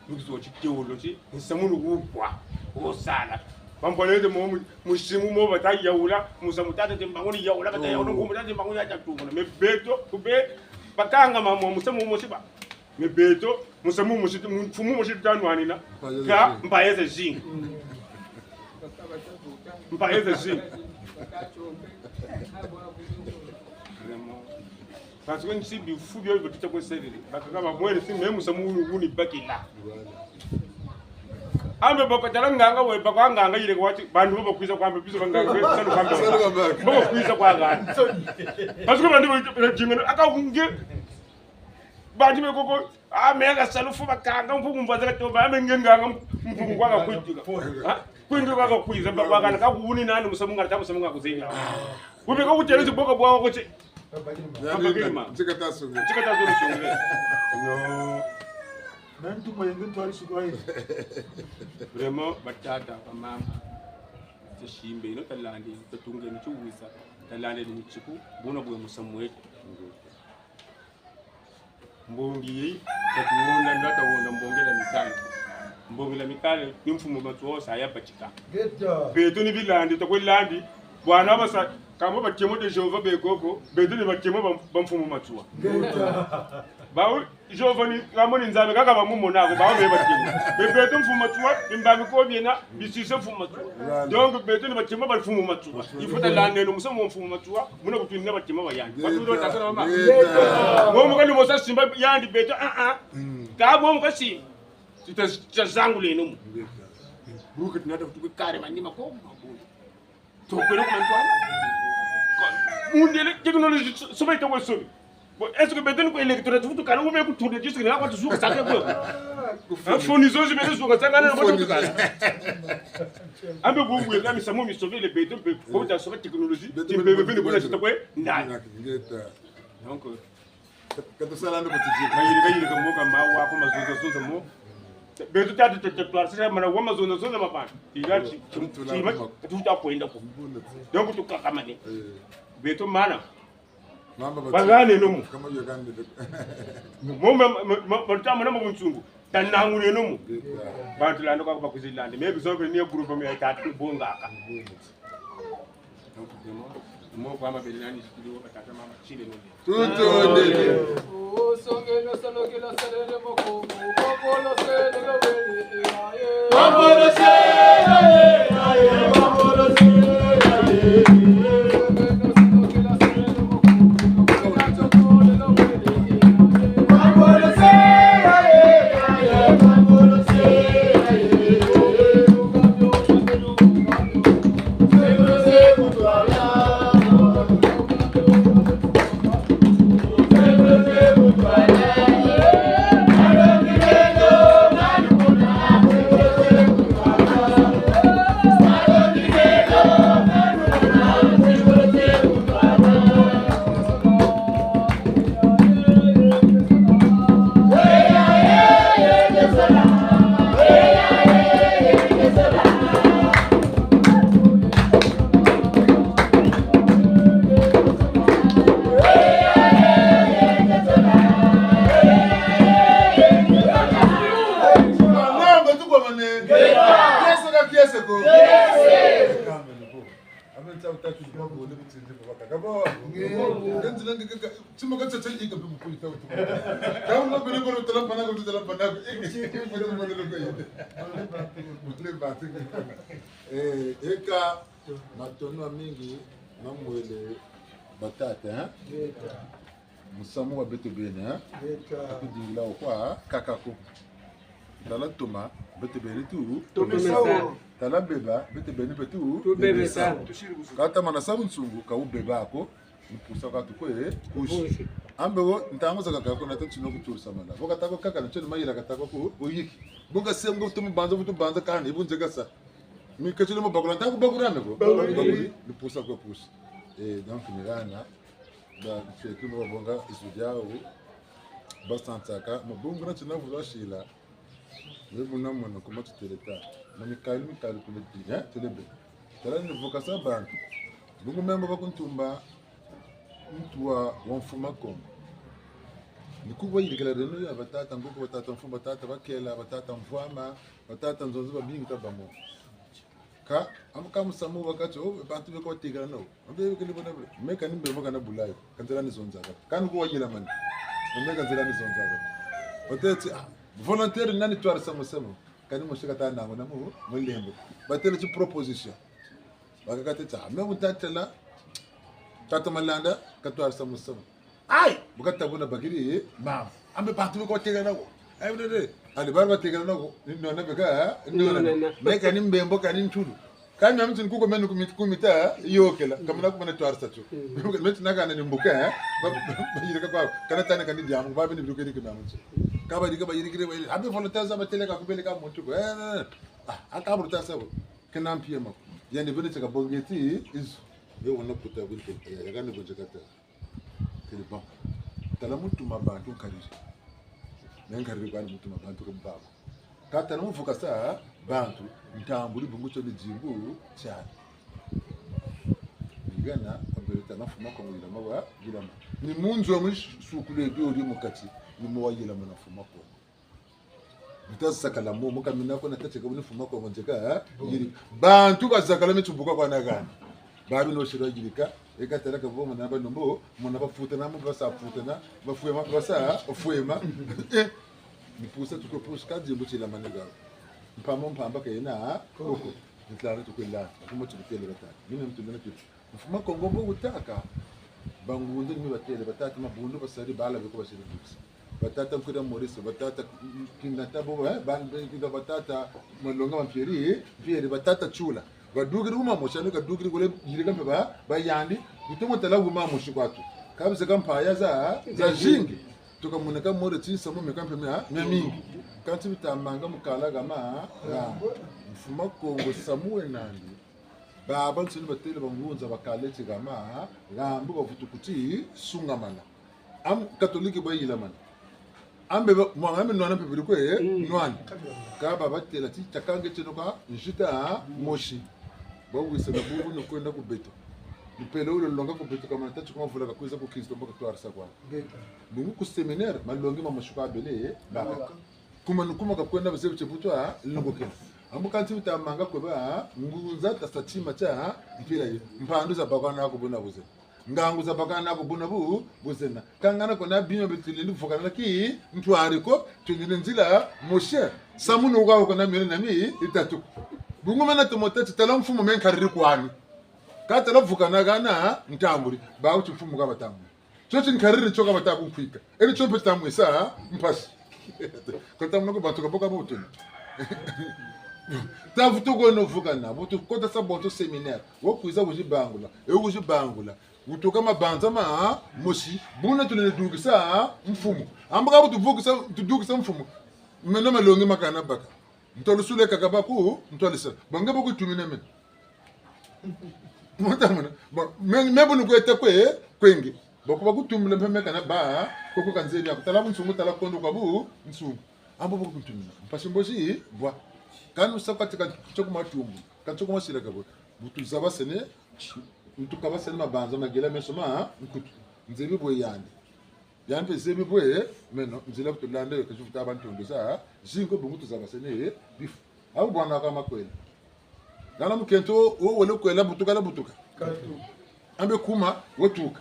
Lukizo ti théologie, musamu ni wukwa, wo sala. Bambo nende mo mu-, musimu mo bata yawula, musamu tata Tembangu ni yawula, bata yawula, nkumbu tata Tembangu ya tatungula. Mais beto, kube, bakanga mamo, musamu mosi ba. Mais beto, musamu mosi, mu-, mfumu mosi tuta nwanina. Ka, mbaye ze zingi. Mbaye ze zingi. Vraiment. Parce que nsi bifu bio bituta kwe selele. Bakaka bamwene si me musamu wunu wuni bakila. Ambe bakatala nganga we bakwa nganga yile kwa ti, bantu bo bakwiza kwa mbe biso banganga, salu kwa mbe. Salu kwa mbe. Bo bakwiza kwa nganga. Parce que bantu bo jingana, aka unge. Bantu be koko, ah, me ka salu fu bakanga, mpungu mvaza ka tomba, ah, me nge nganga, mpungu kwa ka kwituka. Ha? Kwindu kwa ka kwiza, bakwa kana, ka kuwuni nani, musamu ngata, musamu nga kuzenya. Ube ka kutele zi boka bwa ko ti. Papa Girma. Nzika ta songe. Nzika ta songe, songe. Non. Nantu mayenge ntwari suka ye. Vraiment, batata, bamama. Tasimbe, ino talandi, tatunge ni tiwisa. Talandi ni tiku, buna bwe musamu weto. Mbongi ye, tatuwonda, nda tawonda mbongela mikale. Mbongela mikale, ni mfumu Matsoua sa ya batika. Beto ni bilandi, takwe landi, bwana basa, kama ba Témoins de Jéhovah be koko, beto ni ba Témoins ba, ba mfumu Matsoua. Bawu, Jéhovah ni, kama ni Nzambi, kaka bamumona ko, bawu be ba Témoins. Be beto mfumu Matsoua, bimbangi ko biena, bisise mfumu Matsoua. Donc, beto ni ba Témoins ba mfumu Matsoua. Il faut talandeno musamu wa mfumu Matsoua, muna kutwinina ba Témoins ba yandi. Batu lo tata na mama. Bo mu kani mosa simba yandi beto, ah, ah. Ka bo mu kasimba. Tita, tita zanguleno mu. Buka tinata kutuka kare manima ko. Tokwela ku mantwala. Mundele technologie so-, sobe ita kwa sobe. Bon, est-ce que beto ni ku électro tuvutu kana ube ku tourner jusque là kwa tuzuka saka kwa. Hein, fournition, je vais zuka saka na kwa tuzuka. Ambe bubu ya misamu mi sauver les bétons, be, ko ta sauver technologie, ti be, be, be, ni bona sita kwe, nani. Donc, euh, Ka tusala ndo kutijika. Kayirika, yirika mo ka mawa ko mazonza, zonza mo. Beto tata, tata, tata, tata, mana wa mazonza, zonza mabana. Ila ti, ti, ti, ma, tuta kwenda ko. Donc, tukakamane. Eh. Beto mana. Mama, baganeno mo. Kama yo gande. Mo, ma, ma, ma, ma, tuta mana mo bunsungu. Tananguneno mo. Beto. Bantu landa kwa bakuzilanda. Me bizo ni groupe me tata bongaka. Donc, vraiment, mo kwa mabele nani studio, batata mama, tile no. Tutondele. Tima ka tsa tsa ika pe mukuli ta wutu. Ka wuna bele ko tala pana ko, tala pana ko. Ika si ke mwana mwana lo ko. Mwana ba. Eh, eka matondo mingi, mamwele batata, hein? Musamu wa beto beni, hein? Kudingila wo kwa kaka ko. Tala toma, beto beni tu. Tala beba, beto beni pe tu. Kata mana sa bunsungu, ka wubeba ko. Ni pusa kwa tukwe, kusi. Ambe wo, ntangu zakaka ko na ta ntinu kuturisa mana. Bo kata ko kaka na ntinu mayela kata ko ku, bo yiki. Bo ka se ngo tumu banza, bo tu banza kani, bu nzeka sa. Mi keti le mo bakula, ntangu bakula me ko. Bakula. Ni pusa kwa pusa. Eh, donc, ni hana. Ba, feki mo babonga, isu diawu. Basansaka, mabungu na tina vula sila. Ni buna mona kuma tutele ta. Na mikali, mikali kule di, eh, tele be. Tala ni vukasa bantu. Bungu meno bakuntumba ntu wa, wa Mfuma Kongo. Ni kuba yirikila reno ya batata Nguku, batata Mfuma, batata Bakela, batata Mvwama, batata Nzonzi, babingi ta bamo. Ka, amu ka musamu wakati, oh, bantu beko batekela no. Ambe beko libona bula. Me kani mbembo kana bula yo. Ka nzila ni zonzaka. Kani ko wayilamani. Me ka nzila ni zonzaka. Oteti, ah, volontaire nani twarisa musamu. Kani mosi kata nangu na mu, mulembo. Batele ti proposition. Bakaka teti, ah, me wutatela. Tata Malanda, katwarisa musamu. Ayi, bu kata buna bakiri, eh, mama. Ambe bantu beko batekela nako. Ayi, buna de. Ali bari batekela nako. Ni nona beka, eh? Ni nona. Ni nona. Me kani mbembo, kani ntulu. Kani mama ntini kuko meno kumit-, kumita, eh? Yokela. Kamana kumana twarisa tu. Mm. Me tina kana ni mbuka, eh? Ba, ba, bayirika kwa. Kana tana kani diamu, ba bini biluke ni kina muntu. Ka bayirika, bayirikire, bayirika. Ambe volontaire za batele ka kubele ka muntu ko. Eh, eh, eh. Ah, aka buru ta sa bo. Kena mpia mako. Yandi bene tsaka bongeti, izu. Yo wana kuta binte. Ya, ya kani bonje kata. Tele bon. Tala mutuma bantu nkariri. Me nkariri kwani mutuma bantu ka mbako. Ka tala muvukasa bantu, ntambuli bungu tio ni dimbu tiani. Ni hana, kwa mbele tala Mfuma Kongo yilama wa, yilama. Ni mu nzo mu sukulu ebi ori mu kati, ni mo wayilama na Mfuma Kongo. Bita zakala mo, mo kamina ko na tâ ti ka buni Mfuma Kongo nzeka, eh? Yiri. Bantu bazakala me tubuka kwa na hana. Babi no sira yirika, eka tala ka bo mona ba nombo, mona bafutana, mo basa futana, bafwema, basa fwema. Eh, ni pusa tuko pusa, ka dimbu tilamane ha. Mpamba mpamba ka yena, koko. Ni tala tukwela, kuma tukutele batata. Mina mtu ndana kitu. Mfuma Kongo mbo wutaka. Bangunza ni mi batele, batata Mabundu basari bala beko basiri kusa. Batata Nkwira Maurice, batata Kinata bo, eh, ban-, ban-, kinda batata Malonga ma Mpieri, Mpieri, batata Tsula. Badukiri wuma mosi, anu kadukiri kule yirika mpe ba, ba yandi, kutomo tala wuma mosi kwatu. Kabisa ka mpaya za, zazingi. Tukamoneka more ti nsamu meka mpe mia, mia mingi. Kanti bitamanga mu kala hama, ha. Mfuma Kongo samu wena nandi. Babansoni batele bangunza bakala ti hama, ha mbo bavutu kuti sungamana. Am katolike bayilamana. Ambe ba, mwa ambe nwana mpe biri kwe, eh? Mm. Nwana. Ka babatela ti tiakanga tieno ka nzita, ha, mosi. Bawisa na bubu no kwenda ku beto. Mpelo wule longa ku beto kamana tâ ti kuma vula kakwiza ku Kristo mbo katwarisa kwa. Beto. Bungu ku séminaire, malongi ma masuka abele, eh? Baka. Kuma ni kuma kakwenda bazebi tie bu twa longokela. Ambu kanti bitamanga kwe ba, ngunza tasa tima tia, mpila ye. Mpandu zabakana ko buna buzena. Ngangu zabakana ko buna bu, buzena. Kangana ko na bima bitulindi vukana ki, ntwari ko, tulindi nzila, mosi. Samu no kwa ko na miri na mi, itatu. Bungu mena tomo tâ ti tala mfumu me nkariri kwani. Ka tala vukana hana, ntambuli. Bawu ti mfumu ka batambuli. Tio ti nkariri tio ka bata kunkwika. Eri tio mpe tamwisa, mpasi. Ko tamuna ko bantu ka bo ka butuna. Tavutu ko no vukana, butu kota sa bonso séminaire. Wo kwiza wuzi bangula, e wuzi bangula. Wutuka mabanza ma, mosi, buna tulele dukisa, mfumu. Ambu ka butu vukisa, tudukisa mfumu. Meno malongi makana baka. Ntwalusule kaka baku, ntwalisa. Bo nge bakutumina meno. Mutamona. Bon, me, me bunu kweta kwe, kwe nge. Baku bakutumina mpe me kana ba, koko kanzebi ya kutala bunsungu, tala kondo kwa bunsungu. Ambo bakutumina. Mpasi mbosi, bwa. Kanu sa kati kati, tio ku matumbu. Kati tio ku masila kabo. Butu zabasene, ntu kabasene mabanza, magela meso ma, nkutu. Nzebi bwe yandi. Yandi mpe zebi bwe, meno, nzila kutulanda yo, kazi futa bantu ndoza, zingo bungu tuzabasene, bifu. Awu bwana ka makwela. Ngana mukento, wo wele kwela butuka na butuka. Katu. Ambe kuma, wo tuka.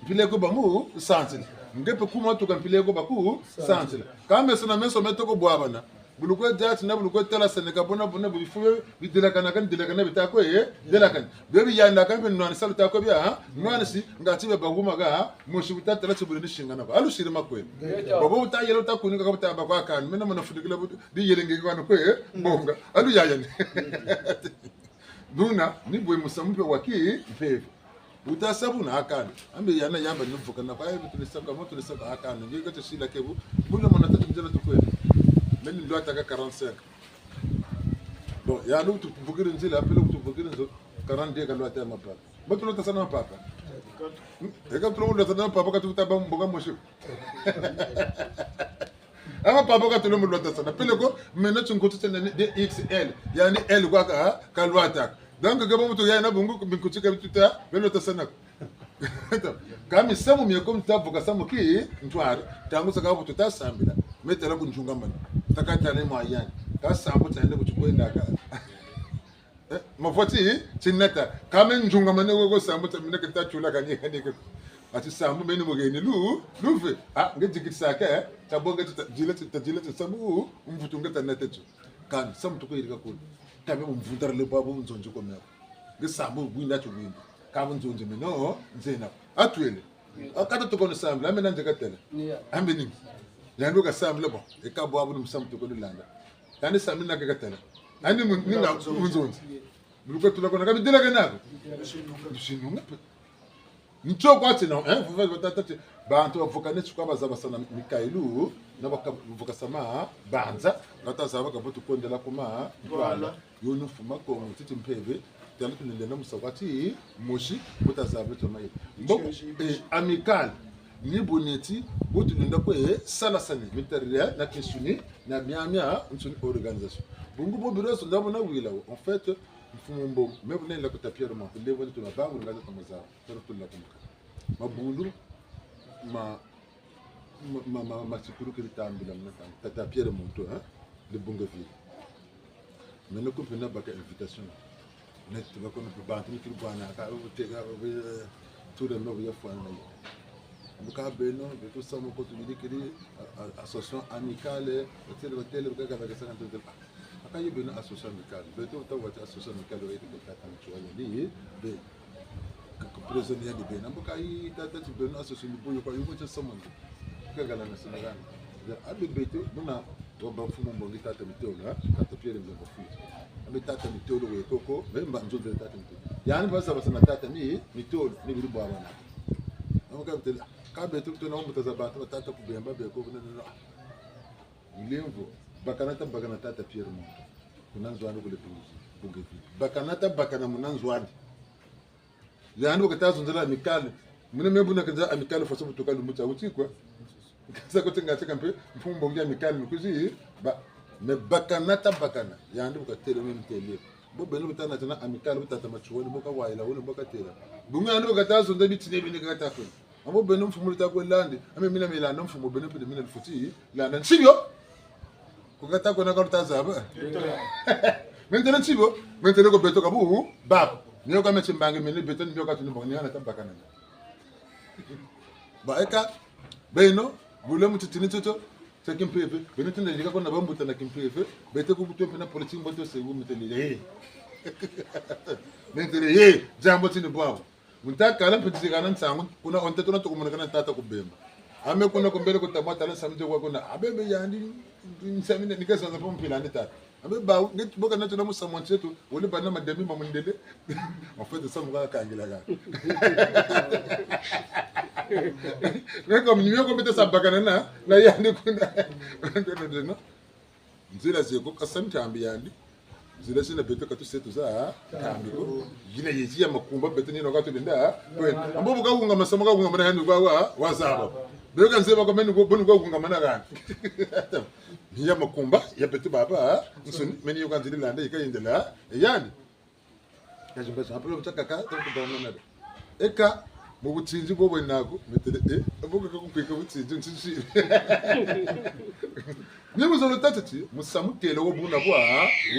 Mpila ko bamu sansila. Nge mpe kuma tuka mpila ko baku sansila. Ka meso na meso me toko bwabana. Bu lukwe diati na bu lukwe tala sene ka bona bona bu bifu bi delakana, ka delakana bita kwe, eh, delakana. Bia bi yanda ka bi nwanisa luta kwe bia, ha? Nwanisi, ngati bia bahuma ka, mosi bu ta tala ti bu ni singana ko. Alu siri makwe. Babo bu ta yela bu ta kuninga ka bu ta ba kwa kani. Mena mona fudikila bu, di yele nge kwa kwe, eh, bonga. Alu yaya ni. Buna, ni bwe musamu mpe wa ki, mpeve. Bu ta sa buna ha kani. Ambe yana yamba ni vukana kwa, eh, bu tule saka, mo tule saka ha kani. Nge ka ti sila ke bu, buna mona tatu nzila tukwele. Meni lwataka quarante-cinq. Bon, yandi bu tuvukiri nzila, peleko bu tuvukiri nzo, quarante-deux ka lwata ya mapapa. Mo tulwatasana mapapa. Hmm? E ka tulwatasana mapapa, ka tuta ba mboka mosi. A mapapa ka tule mu lwatasana. Peleko, meno tinkuti tiena ni D X L. Yandi L kwa ka, ka lwataka. Donc, ke bo muntu yena bungu, binkuti ka bituta, be lwatasana ko. Ka misamu mie ko mita vuka samu ki, ntwari. Ntangu zakaka bu tuta sambila. Me tala ku nzungamana. Taka tala mwa yandi. Ka sambu tiandi bu tikwendaka. Eh, mavwati, tinata. Ka me nzungamane ko, ko sambu tia mina ke ta tula kani, kani ke. Ati sambu meni mugeni lu, luve. Ah, nge dikitisaka, eh. Tabonga ti ta, dila ti, ta dila ti sambu, mvutu nge ta nata ti. Kani, sambu tuko yirika kulu. Ka me mvutara le babo nzonzi ko meko. Nge sambu winda ti winda. Ka bu nzonzi meno, nzena. Atwele. A kata tuko ni sambila, ambe na nze katela. Yeah. Ambe ni. Yandi ka sambila bon. E ka bwabu ni musamu tuko ni landa. Yandi sambila na ke katela. Yandi mu-, ni nga mu nzonzi. Buluka tula kona ka bidela kanako. Lusinunga pe. Ntio kwa ti na, eh, vuva, vuva, tata ti. Bantu bavukane ti kwa bazabasana mikayulu, na baka-, bavukasa mabanza, bata zaba ka bo tukwendela kuma, voilà. Yo ni mfumu a Kongo, titi mpeve, tala tulendela musamu kwa ti, mosi, bu ta zaba toma ye. Mbo, eh, amicale, ni bu neti, bu tulenda kwe, eh, salasani, mitarila, na kinsuni, na miamia, nsuni organisation. Bungu bo biro zonda bo na wila wo. En fait, mfumu mbo, me bu nenda ku ta Pierre Monto, levo ni tuna bangu, nga za toma zaba, tala tula kumuka. Mabundu, ma, ma, ma, ma, ma sikulu kiri tambila muna tanga. Tata Pierre Monto, hein? De Bunga Ville. Meno kumpe na baka invitation. Net, bakono pe bantu ni kiri bwana, ka, bu teka, bu, eh, ture me bu ya fwana na ye. Mbuka beno, beto samu ko tu bidi kiri, a, a, association amicale, batele, batele, baka, baka, baka, baka, ah, aka ye beno association amicale. Beto, ta wati association amicale, wa yete kota tantu wa yandi, be, Ka, ka président yandi bena, mbo ka yi tata ti beno association ni boyo kwa, yo ko tia samu ni. Ka gala na sina gana. Ya, abe beto, buna, wa ba mfumu mbongi tata Mitolo, ha? Tata Pierre Mbemba Futi. Abe tata Mitolo we koko, be mba nzonzele tata Mitolo. Yandi ba zaba sana tata Mi-, Mitolo, ni biri bwa bana. Amu ka bitele, ka beto tuna mbuta za bantu ba tata Kubemba, be koko, na, na, na. Mulemvo, bakana ta bakana tata Pierre Monto. Kuna nzo andi kule Bungi-, Bunge Ville. Bakana ta bakana muna nzo andi. Yandi bu kata zonzela amicale. Muna me buna kenza amicale façon bu tuka lumbu tia wuti kwa. Kenza ko ti nga ti kampe, mfumu mbongi amicale mikuzi, ba, me bakana ta bakana. Yandi bu katele me mtele. Bo beno bu tana tana amicale bu tata Matsoua, bo ka wayila, bo ka tela. Bungu yandi bu kata zonza bitini bini kata kuna. Ambo beno mfumu luta kwe landi, ame mina milanda mfumu beno pele mina lufuti, landa nsibio. Ku kata kwena ka luta zaba. Mentele nsibio, mentele ko beto ka bu, bab. Ni yo ka meti mbangi mene beto ni yo ka tuni bangi ni hana ta bakana. Ba eka, beno, bule mu titini toto, tia kimpeve, beno tunda yika ko na bambuta na kimpeve, beto ku kutwe mpe na politique mboto se bu mentele, eh. Mentele, eh, diambu tini bwabu. Mu nta kala mpe tizikana nsangu, kuna onte tuna tukumonekana tata Kubemba. Ame kuna kumbele kutamwa tala nsamu nte kwa kuna, abe mbe yandi, nsamu ni kesa nza po mpila ni tata. Abe ba, nge, bo kana tuna musamu wa nti eto, wole bana mademi ma mundele. En fait, samu ka kangila ka. Mais comme ni yo ko mete sa bakana na, na yandi kuna. Non. Nzila ze ko kasa ntambi yandi. Nzila zina beto ka tuse tuza ntambi ko. Yina yezi ya makumba beto ni no ka tulenda. Kwe. Ambo bu ka wungama samu ka wungama na yandi kwa wa, wa zaba. Beto ka nzeba kwa meni kwa, boni kwa wungama na gani. Ni ya makumba, ya beto baba, nsuni, meni yo ka nzila landa, yika yendela, yandi. Kazimba sa, apolo mutsa kaka, toko bana nado. Eka, mu butinzi bo bwena ko, metele, eh, abo kaka kukwika butinzi, ntsitsi. Ni muzolo tata ti, musamu tele wo buna bwa,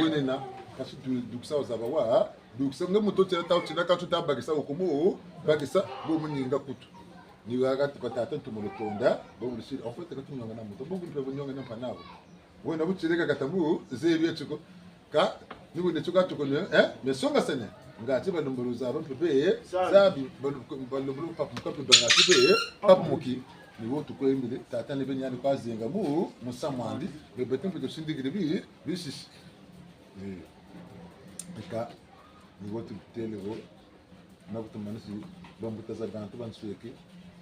wenena, kasi du-, dukisa wazaba wa, dukisa nge muntu tela ta utina ka tuta bakisa wo kumu, bakisa, bo muninga kutu. Ni wa kati kwa tata ntumolo tonda, bo lusiri, en fait, ka tunionga na muntu, bo kuntu ba nionga na mpanabo. Wena butsileka kata bu, zebi ya tiko. Ka, ni wene tiko tuko ne, eh? Me songa sene. Ngati balembolo zaba mpe be, zabi, balembolo papu muka mpe ba ngati be, papu muki. Ni wo tukwembele, tata ni beni yani kwa zenga mu, musamwandi, me beto mpe tusindikile bi, bisisi. Eh. Eka, ni wo tutêle wo, na kutumanisi, bambuta za bantu bansweki,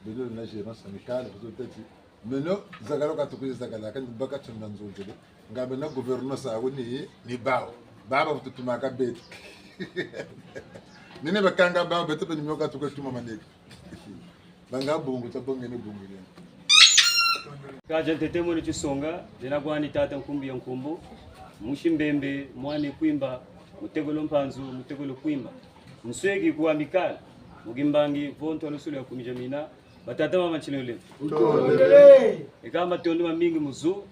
beno na gérance amicale, kuzo tati, meno zakala katukuye zakala, kani baka tunda nzonzele, nga bena gouvernance awu ni, ni bawu. Baba kututumaka beto. Nene bakanga bawu, beto pe ni mio katukuye tuma maneke. Banga bungu, tabongene bungu lena. Kadia ntete mweni tisonga, zena kwani tata nkumbu ya nkumbu, musi Mbembe, mwana Kwimba, mutekolo Mpanzu, mutekolo Kwimba. Nsweki ku amicale, mu kimbangi, vo ntwalusulu ya kumi dia mina, batata ba mantsini ole. Eka matondo mamingi mu zu,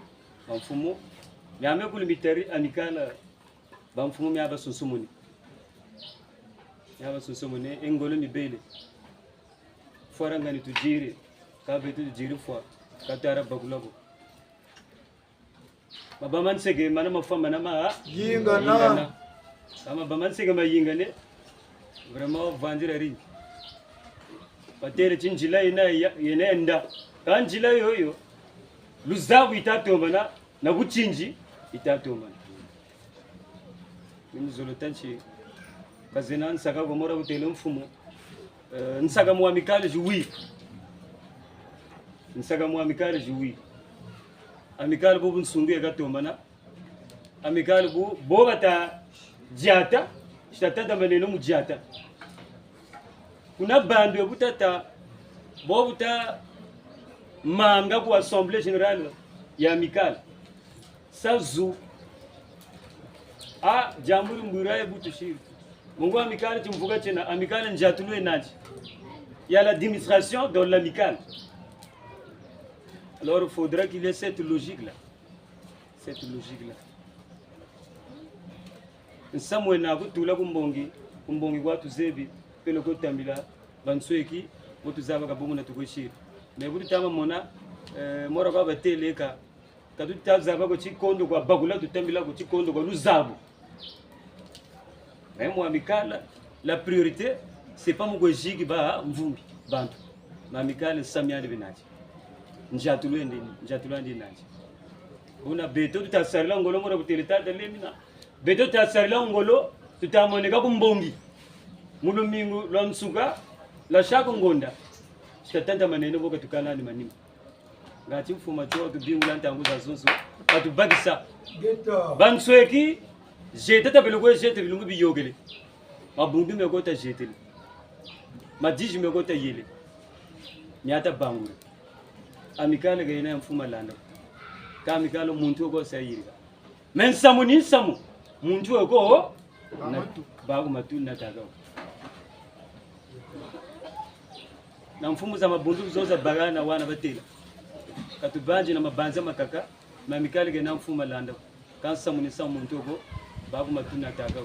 bamfumu, miame kulu mitari amicale, bamfumu mia basunsumuni. Mia basunsumuni, e ngolo mibele. Fwarangani tudiri, ka beto tudiri fwa, ka tara bakula ko. Maba ma nseke, mana mafwa, mana ma yingana. Yingana. Ka maba ma nseke mayingane, vraiment, vandira ringi. Batêle ti nzila yena ya, yena yenda. Ka nzila yoyo, luzabu yita tombana, na butsinzi yita tombana. Ni mu zolo tâ nti, ka zena nsaka ko, mora kutêle mfumu. Eh, nsaka mu amicale zi wi. Nsaka mu amicale zi wi. Amicale bo bunsungu yeka tombana. Amicale bo, bo bata diata, si tata tamaneno mu diata. Kuna bandu ya bu tata, bo bu tamanga ku assemblée générale ya amicale. Sa zu. Ah, diambu di mbwira ye bu tusiri. Mungu amicale timvuka tiena, amicale nziatulu yena nandi. Il y a l'administration dans l'amicale. Alors, il faudra qu'il y ait cette logique-là. Cette logique-là. Nsamu wena kutula ku mbongi, ku mbongi kwa tuzebi, peleko tambila, bansweki, bo tuzaba ka bungu na tukwesiri. Mais bu tuta mona, eh, mora kwa batêle ka, ka tuta zaba ko tikondo kwa bakula, tutambila ko tikondo kwa luzabu. Mais mu amicale, la priorité, c'est pas mu kweziki bamvumbi, bantu. Mu amicale, nsamu yandi bena nandi. Nziatulu yandi, nziatulu yandi nandi. Buna beto tuta sarila ngolo mora kutêle tata lemina. Beto tuta sarila ngolo, tuta moneka ku mbongi. Mu lumingu lwa nsuka, lwa chaque ngonda. Tuta tatamaneno bo ka tukala ni manima. Ngati mfumu tio tubingula ntangu zazonso, ka tubakisa. Bansweki, zieta tabele kwe zieta bilumbu biyôkele. Mabundu meko tazietele. Madizi meko tayele. Miata bangula. Amicale ka yena ya mfumu Malanda. Ka amicale muntu woko sa yirika. Mais nsamu ni nsamu. Muntu woko, na, baku matu na taka. Na mfumu za mabundu zo za bagana wana batêla. Ka tubanzi na mabanza makaka, ma amicale ka yena mfumu Malanda. Ka nsamu ni nsamu muntu woko, baku matu na taka.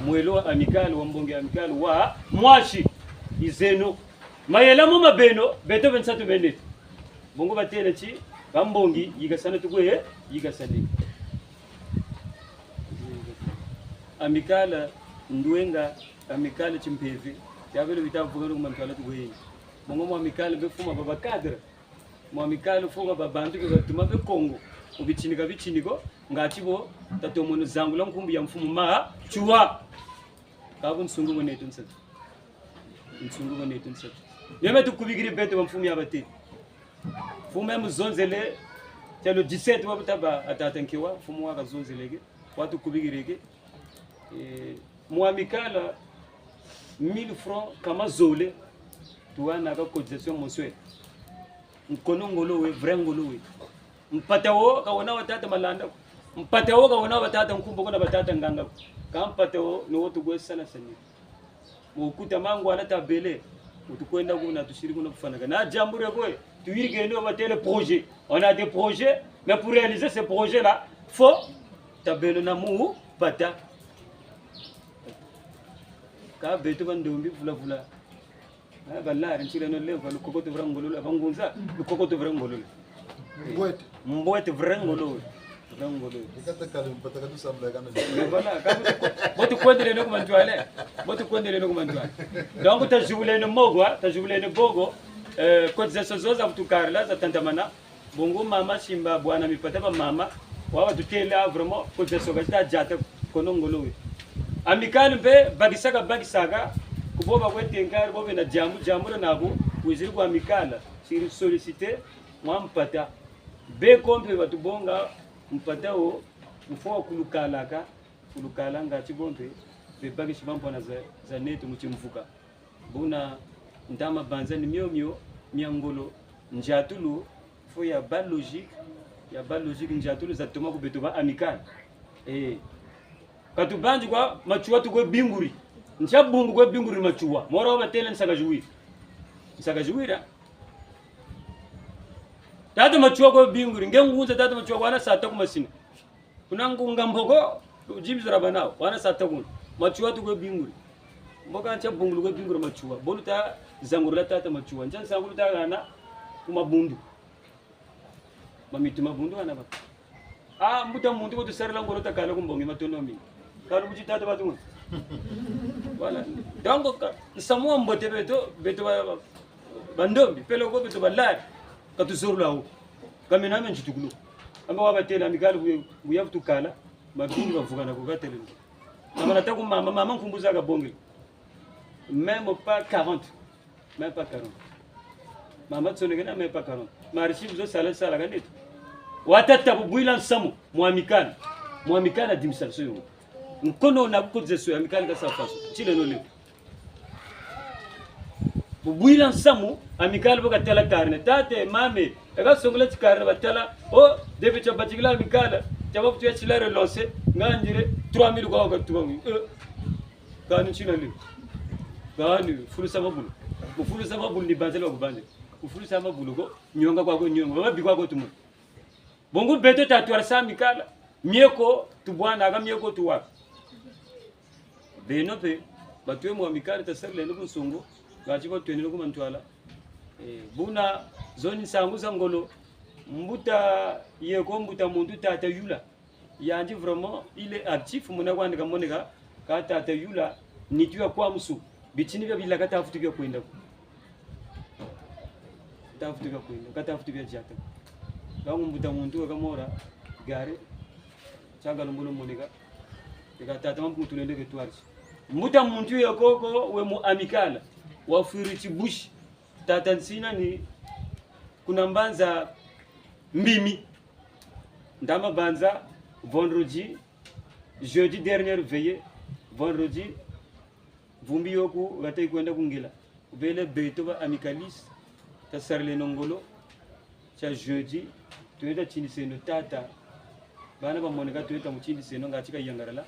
Mwelo wa amicale, wa mbongi amicale, wa mwasi, yizeno. Mayela mo ma beno, beto bensatu beneto. Bongo batêle ti, ka mbongi, yikasana tukwe, yikasane. Amicale ndwenga, amicale timpeve, tia belo bita vukana ku mantwala tukwe. Bongo mu amicale befuma ba ba cadre. Mu amicale fuma ba bantu be batuma be Kongo. Mu bitini ka bitini ko, ngati bo, tatomono zangula nkumbu ya mfumu Matsoua. Ka bunsungu bweneto nsatu. Nsungu bweneto nsatu. Meme tukubikiri beto ba mfumu ya batêle. Mfumu ya muzonzele, tia le dix-sept wa butaba a tata Nkewa, mfumu wa kazonzeleke, wa tukubikireke. Eh, mu amicale, mille francs, kama zole, tuwanaka cotisation mensuelle. Nkono ngolo we, vrai ngolo we. Mpata wo, ka wena wa tata Malanda ko. Mpata wo, ka wena wa tata Nkumbu ko na ba tata Nganga ko. Ka mpata wo, ni wo tukwe sana sani. Mu kuta mangwala tabele, mu tukwenda kuna, tusiri kuna kufwanaka. Na diambu die kwe, tuyirikeno batêle projet. On a des projets, mais pour réaliser ces projets-là, faut tabeno na mu bata. Ka beto bandombi vula vula. Ah, balari, ntsila no lemvo, lukokoto vrai ngolo, bangunza, lukokoto vrai ngolo. Mbwete. Mbwete vrai ngolo. Vrai ngolo. Ikata kali mpata katu sambla kana. Mais voilà, ka bo tu, bo tukwendele no ku mantwala. Bo tukwendele no ku mantwala. Donc, tazibuleno mogo, ah, tazibuleno bogo, euh, cotisation zo za vutukarila, za tantamana. Bongo mama Simba, bwana Mipata, bamama, wa batutêla vraiment, cotisation ka zita diata kono ngolo we. Amicale mpe, bakisaka, bakisaka, ku bo bakwe tenkari, bo bena diambu, diambu dia nabu, wiziri kwa Amicale, siri solliciter mwa mpata. Beko mpe batubonga mpata wo, mfwa wa kulukalaka, kulukala ngati bo mpe, bebakisi bampangi za, za neto mu timvuka. Buna ntama banza ni mio mio mia ngolo, ndiatulu, faut ya bâ logique, ya bâ logique, ndiatulu za toma ku beto ba Amicale. Eh. Ka tubanzi kwa Matsoua tukwe binguri. Ntia bungu kwe binguri Matsoua. Mora wa batêle nsaka ziwiri. Nsaka ziwiri, ah. Tata Matsoua kwe binguri. Nge ngunza tata Matsoua wana sata ku masina. Kuna ngunga mboko, ujimbizira bana, wana sata kuna. Matsoua tukwe binguri. Mboka ntia bungulu kwe binguri Matsoua. Bo luta zangurula tata Matsoua. Ntia nsangu luta hana ku mabundu. Mamitu mabundu hana ba. Ah, mbuta muntu ko tusarila ngolo takala ku mbongi matondo mingi. Kalu buti tata batu mwe. Voilà. Donc, ka, nsamu wa mbote beto, beto ba, ba, bandombi, peleko beto balari. Ka tuzololo wo. Ka mena me nzitukulu. Amba wa batêla Amicale bu, bu ya vutukala, mabingi bavukana ko katelele. Mama nata ku mama, mama nkumbu za kabongele. Même pas quarante. Même pas quarante. Mama tsonekena même pas quarante. Marisi buzo sala, sala ka neto. Wa tata bu bwila nsamu, mu Amicale. Mu Amicale adimisa so yo. Nkono na cotisation ya Amicale ka sa faso. Ntsila no le. Bu bwila nsamu, Amicale bu katala carnet. Tata, mama, e kasongela ti carnet batala. Oh, depuis tia batikila Amicale, tia bafutu ya tila relancer, nga ndire trois mille kwa katuba. Eh. Kani ntsila le. Kani, fulusa mabulu. Mu fulusa mabulu ni banzela ku banzela. Mu fulusa mabulu ko, nionga kwa ko nionga. Babi kwa ko tumu. Bongo beto tatwala sa Amicale, mieko tubwanaka, mieko tuwaka. Beno mpe, batwe mu Amicale tasarileno ku nsongo, ngati batweneno ku mantwala. Eh, buna zo ni nsangu za ngolo, mbuta yeko, mbuta muntu tata Yula. Yandi vraiment, il est actif, muna kwandi kamoneka, ka tata Yula, nitu ya kwa musu, bitini bia bila kata futu bia kwenda ko. Kata futu bia kwenda, kata futu bia diata. Ka mbuta muntu wa kamora, gare, tianga lumbolo moneka, eka tata mampu tulende ke twarisi. Mbuta muntu ya koko, we mu Amicale, wafwiri ti busi, tata Nsina ni kuna Mbanza Mbimi. Ntama banza, vendredi, jeudi dernière veillée, vendredi, vumbi yo ku, kata yi kwenda ku ngela. Bele beto ba amicalistes, tasarileno ngolo, tia jeudi, twenda tindiseno tata, bana bamoneka twenda mu tindiseno, ngati kayangalala.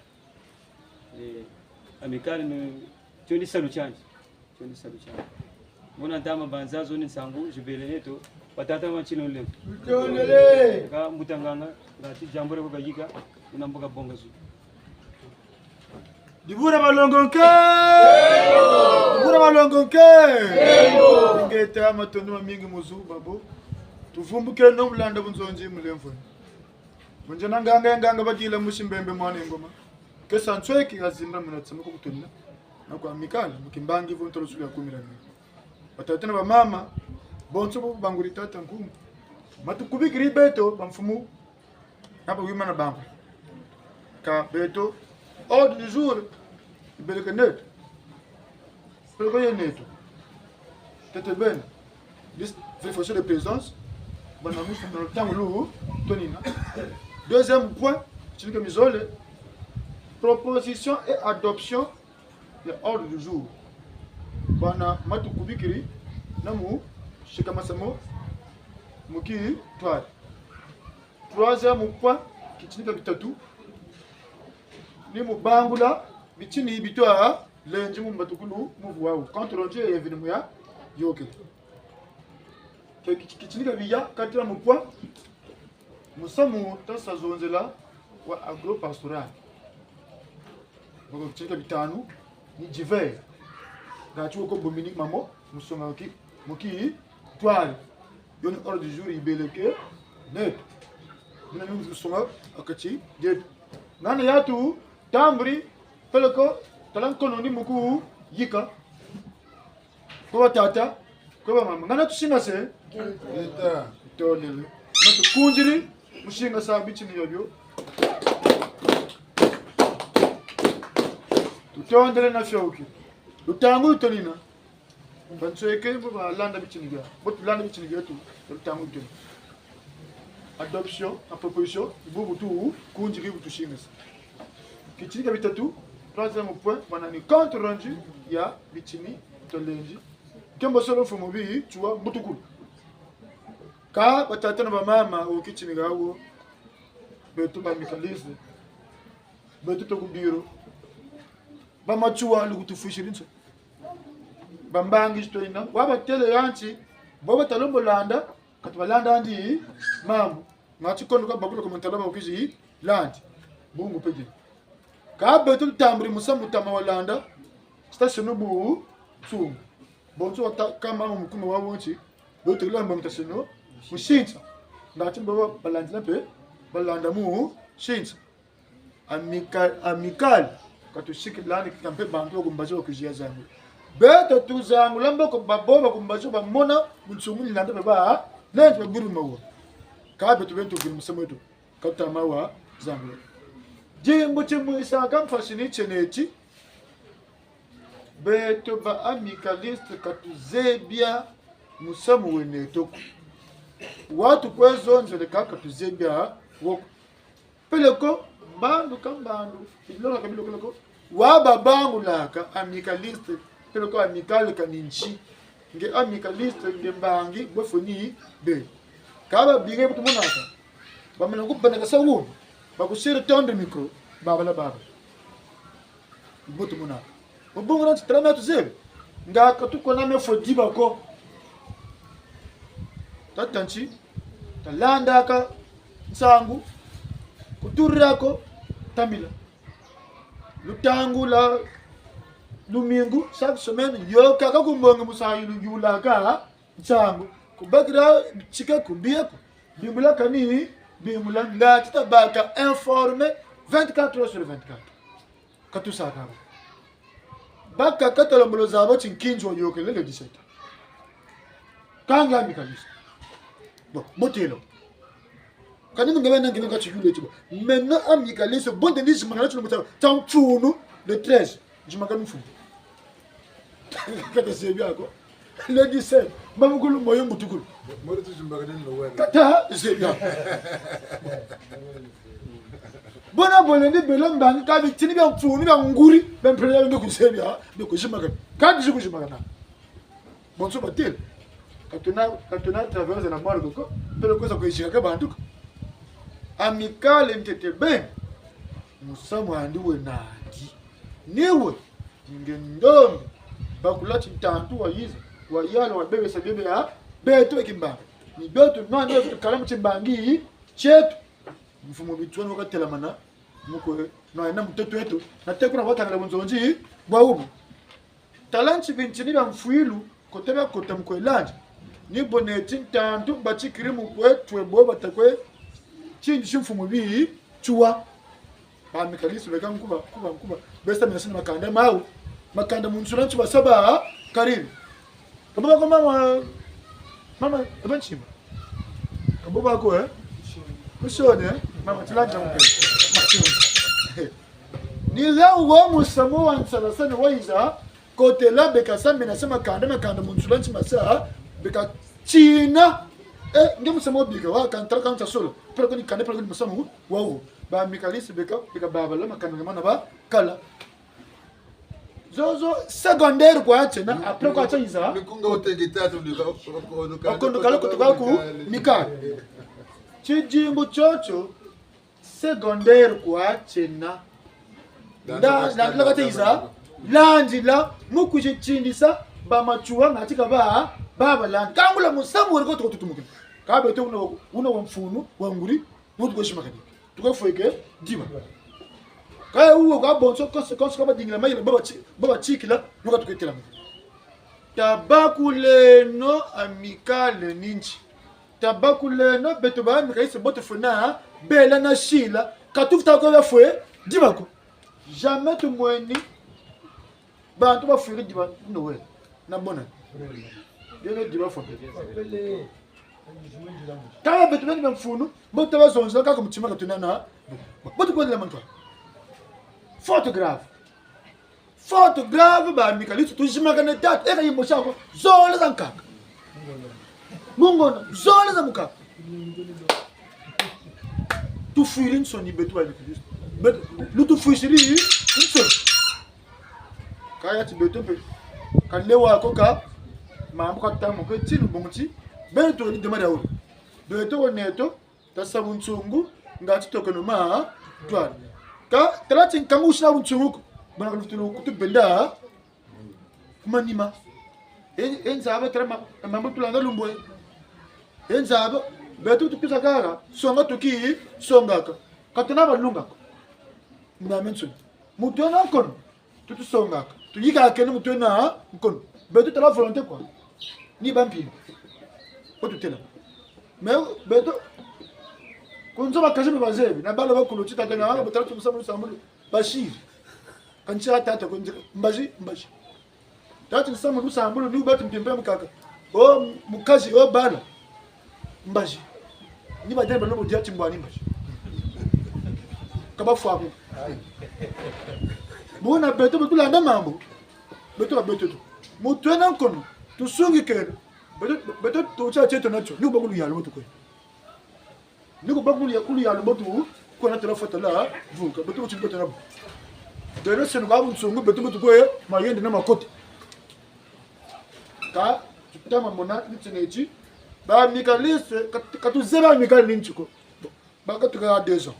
Eh, Amicale no, tio ni salu tiandi. Tio ni salu tiandi. Muna ntama banza zo ni nsangu, zibele neto, batata ba ntino lemvo. Tutondele. Ka mbuta nganga, ngati diambu dieko kayika, muna mbuka bonga zu. Dibura balongo nke! Dibura balongo nke! Ingeta, matondo mamingi mu zu, babo. Tuvumbukeno mu landa bunzonzi mu lemvo. Mu nzena nganga ya nganga badila musi Mbembe mwana Ngoma. Kesa nsweki kazinda muna tsama ku kutunda. Na kwa Amicale, mu kimbangi vo ntolo sulu ya kumi na nne. Batata na bamama, bonso bo banguri tata nkumbu. Matukubikiri beto, bamfumu, na bawima na bambu. Ka beto, ordre du jour, ibeleke neto. Peleko ye neto. Tete bene. Liste, vérification de présence. Bana musu na ntangu lu, tonina. Deuxième point, tsinike mizole. Proposition et adoption ya ordre du jour. Bana matukubikiri na mu sika masamo mu ki twari. Troisième point, kitinika bitatu, ni mu bangula bitini bitwa lendi mu mbatukulu mu vuwawu. Compte rendu ya événement ya yôkele. Ke kiti-, kitinika biya, quatrième point, musamu tasa zonzela wa agropastoral. Boko kitinika bitanu, ni divers. Ngati woko Dominique Mamo, Mu songa ki, mu ki twari. Yo ni ordre du jour yibeleke neto. Mina ni mu songa ha kati dieto. Ngana yatu tamburi, peleko, tala nkono ni mu kuyika. Kwe batata, kwe bamama. Ngana tusingase? Ngeta. Tutondele. Na tukundiri, mu singasa bitini biabio. Tutondele na fiawuki. Lutangu lu twenina. Bansweke bo balanda bitini bia. Bo tulanda bitini bia tu. Lutangu lu twenina. Adoption, appropriation, bubu tukundiri, bu tusingasa. Bitini bia bitatu, troisième point, bana ni compte rendu ya bitini tulendi. Kembo solo mfumu bi, tuwa mbutukulu. Kâ batata na bamama, wo kitini gawo, beto ba amicalistes, beto to ku bureau. Ba Matsoua lukutufwisiri nso. Bambangi zi twena, wabatêle yanti, bo bata lembo landa, ka tubalanda andi mambu. Ngati kondo ka bakula ku mantala ba kwizi landi. Bungu pedi. Kâ beto tutamburi musamu tama walanda, station bunsungu. Bonso wata kama mu mukuma wa wonti, beto lamba mu station, mu sinsa. Ngati mbo balandila mpe, balanda mu sinsa. Amical, Amicale, ka tusikilani kita mpe bantu ba ku mbazi ba kwizi ya zangula. Beto tuzangula mboko babo ba ku mbazi bamona, bunsungu ni landa mpe ba, nenti babiri mawa. Kâ beto beno tubiri musamu weto. Ka tama wa zangula. Dimbu timwisaka mpasi ni tiena ti, beto ba amicalistes ka tuzebi musamu wena neto ko. Watu kwe zonzele kaka tuzebi wo ko. Peleko, mbandu ka mbandu, biloko ka biloko ko. Wa babangulaka amicaliste, peleko Amicale ka ni nsi. Nge amicaliste, nge mbangi, bwe fweni be. Kâ babingi bu tumonaka. Bamana kubanaka sa wunu. Bakusiri tombe micro. Babala baba. Bu tumonaka. Mu bungu na nti tala mia tuzebi. Nga ka tukona mia fwe diba ko. Tata nti, talandaka nsangu, kuturira ko, tamila. Lutangu lwa lumingu, chaque semaine, yôkaka ku mbongi musayi luyulaka nsangu. Kubakira tika ku bieko, bimbula kani, bimbula ngati tabaka informé vingt-quatre heures sur vingt-quatre. Ka tusaka bo. Bakaka talombolo zabo ti nkinzi wayôkele le dix-sept. Kâ nge amicaliste. Bon, motelo. Kani mu nge bena nge nga tiyule tibo. Maintenant amicaliste, bon, nde ni zimbakana tilo mu ta, ta mfunu le treize. Zimbakana mfunu. Ka tazebi ko. Le dix-sept, mamukulu moyo mbutukulu. Mori tuzimbakane no wena. Ka tazebi ko. Bona bole ni bela mbangi, kâ bitini bia mfunu, bia nguri, bia mpela bia nge kuzebi, bia kuzimbakana. Ka bizi kuzimbakana. Bonso batêle. Ka tuna, ka tuna traverser la morgue ko, peleko kwiza kuyizika bantu ko. Amicale ntete beni. Musamu wandi wena nandi. Ni we, nge ndombe, bakula ti ntantu wayiza, wayala, wabebesa biebe ya beto kimbangi. Ni beto nwa ndio tukala mu timbangi tieto. Mfumu Bitswani wakatelamana, mu kwe, nwa yena mutoto weto, na te kuna wakangala bunzonzi bwa wubu. Tala nti bitini bia mfwilu, kote bia kota mu kwe landi. Ni bo neti ntantu batikiri mu kwe twe bo bata kwe tindi ti mfumu Bitswani. Ba amicalistes beka nkuba, nkuba, nkuba. Besa mina sina makanda mawu. Makanda mu nsula nti basaba, karibu. Ka bo ba ko mama, mama, eba ntima. Ka bo ba ko, eh? Kusioni, eh? Mama, tilanja mpe. Ni la wo musamu wa nsalasani wayiza, kotela beka sa mina sa makanda, makanda mu nsula nti masa, beka tina. Eh, nge musamu wabika, wa kantala kantala solo. Peleko ni kanda, peleko ni musamu, wawu. Ba amicalistes beka, beka babala makanda nge mana bakala. Zozo secondaire kwa tiena, après kwa tiayiza. Mikunga otenge tatu ni ka, ka, ka, ka, okondo kala kutuka ku amicale. Tidimbu tiotio, secondaire kwa tiena. Nda, nda, nda, kata yiza, landila, mu kwizi tindisa, ba Matsoua, ngati ka ba, ba, balandi. Kangula musamu weri ko tuko tutumukina. Ka beto wuna, wuna wa mfunu, wa nguri, mu tuko zimbakana. Tuko fweke, diba. Kâ wuwo ka bonso, konso, konso, ka badingila mayela, baba ti-, baba tikila, nuka tuko tela mu. Tabakuleno Amicale ni nti? Tabakuleno beto ba Amicalistes bo tufwena bela na sila, ka tufweti ko bafwe diba ko. Jamais tumweni bantu bafwiri diba Noël na bonane. Beno diba fwa. Kâ beto beni ba mfunu, bo tabazonzela kaka mutima ka twena na bo. Bo tukwendela mantwa. Faute grave. Faute grave, ba Amicalistes, tuzimbakane date, eka yimbo tiaku, zole za nkaka. Mu ngonda, zole za mukaka. Tufwiri nsoni beto ba Amicalistes. Beto, lutufwisiri nsoni. Kâ ya ti beto mpe, ka lewa ko ka, mambu ka tamu ko, ti lubongo ti, beto ni dema dia wuri. Beto wo neto, tasa bunsungu, ngatu tokeno ma, twala. Kâ, tala ti nkangu wusila bunsungu ko, bana ka lufutulu kutubenda, ku manima. E, e nzaba tala ma, mambu tulanda lumbu e. E nzaba, beto tukwiza kaka, songa tuki, songaka. Ka twena balunga ko. Muna mensoni. Muntu wena nkono. Tutusongaka. Tuyikakene mu twena nkono. Beto tala volonté kwa. Ni bampinga. Ko tutela. Mais beto. Ku nzo bakazi mpe bazebi. Na bala bakulu ti tata na wanga botala ti musamu lusambulu. Bashiri. Kansi ya tata ko nzika. Mbazi, mbazi. Tata ti musamu lusambulu ni wubati mpimpa ya mukaka. O mukazi, o bala. Mbazi. Ni badele balobo dia ti mbwani mbazi. Ka bafwa ko. Buna beto, beto tulanda mambu. Beto ka beto tu. Mu twena nkono. Tusungikeno. Beto, beto tutia tieto natio. Ni ku bâ ku luyalu bo tukwenda. Ni ku bâ ku luya-, ku luyalu bo tukwenda tala fwa tala vuka. Beto ku ti beto na bo. Beno seno ka bunsungu, beto bo tukwe, mayende na makote. Kâ, tutama mona, ni tine ti, ba Amicalistes, ka, ka tuzebi Amicale ni nti ko. Bon, baka tuka deux ans.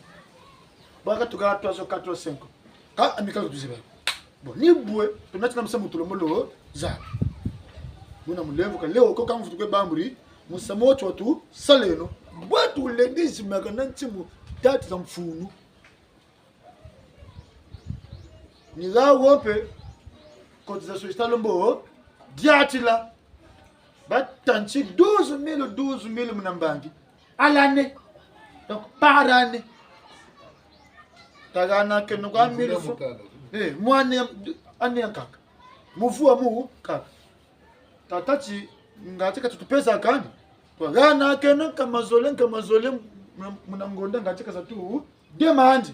Baka tuka trois ans, quatre ans, cinq ans. Kâ Amicale ka tuzebi. Bon, ni bwe, tuna tina musamu tulembolo, za. Buna mulemvo ka lewo ko ka mvutu kwe bamburi, musamu wo ti watusaleno. Bwe tulendi zimbakana nti mu date za mfunu. Ni ha wo mpe, cotisation zi talembo diatila. Batâ nti douze mille, douze mille muna mbangi. À l'année. Donc, par année. Tahanakeno kwa mille francs. Eh, mu année, année ya nkaka. Muvu wa mu nkaka. Tata ti, ngatu ka tutupesa kani. Twahanakeno nkama zole, nkama zole, muna, muna ngonda ngatu ka sa tu demande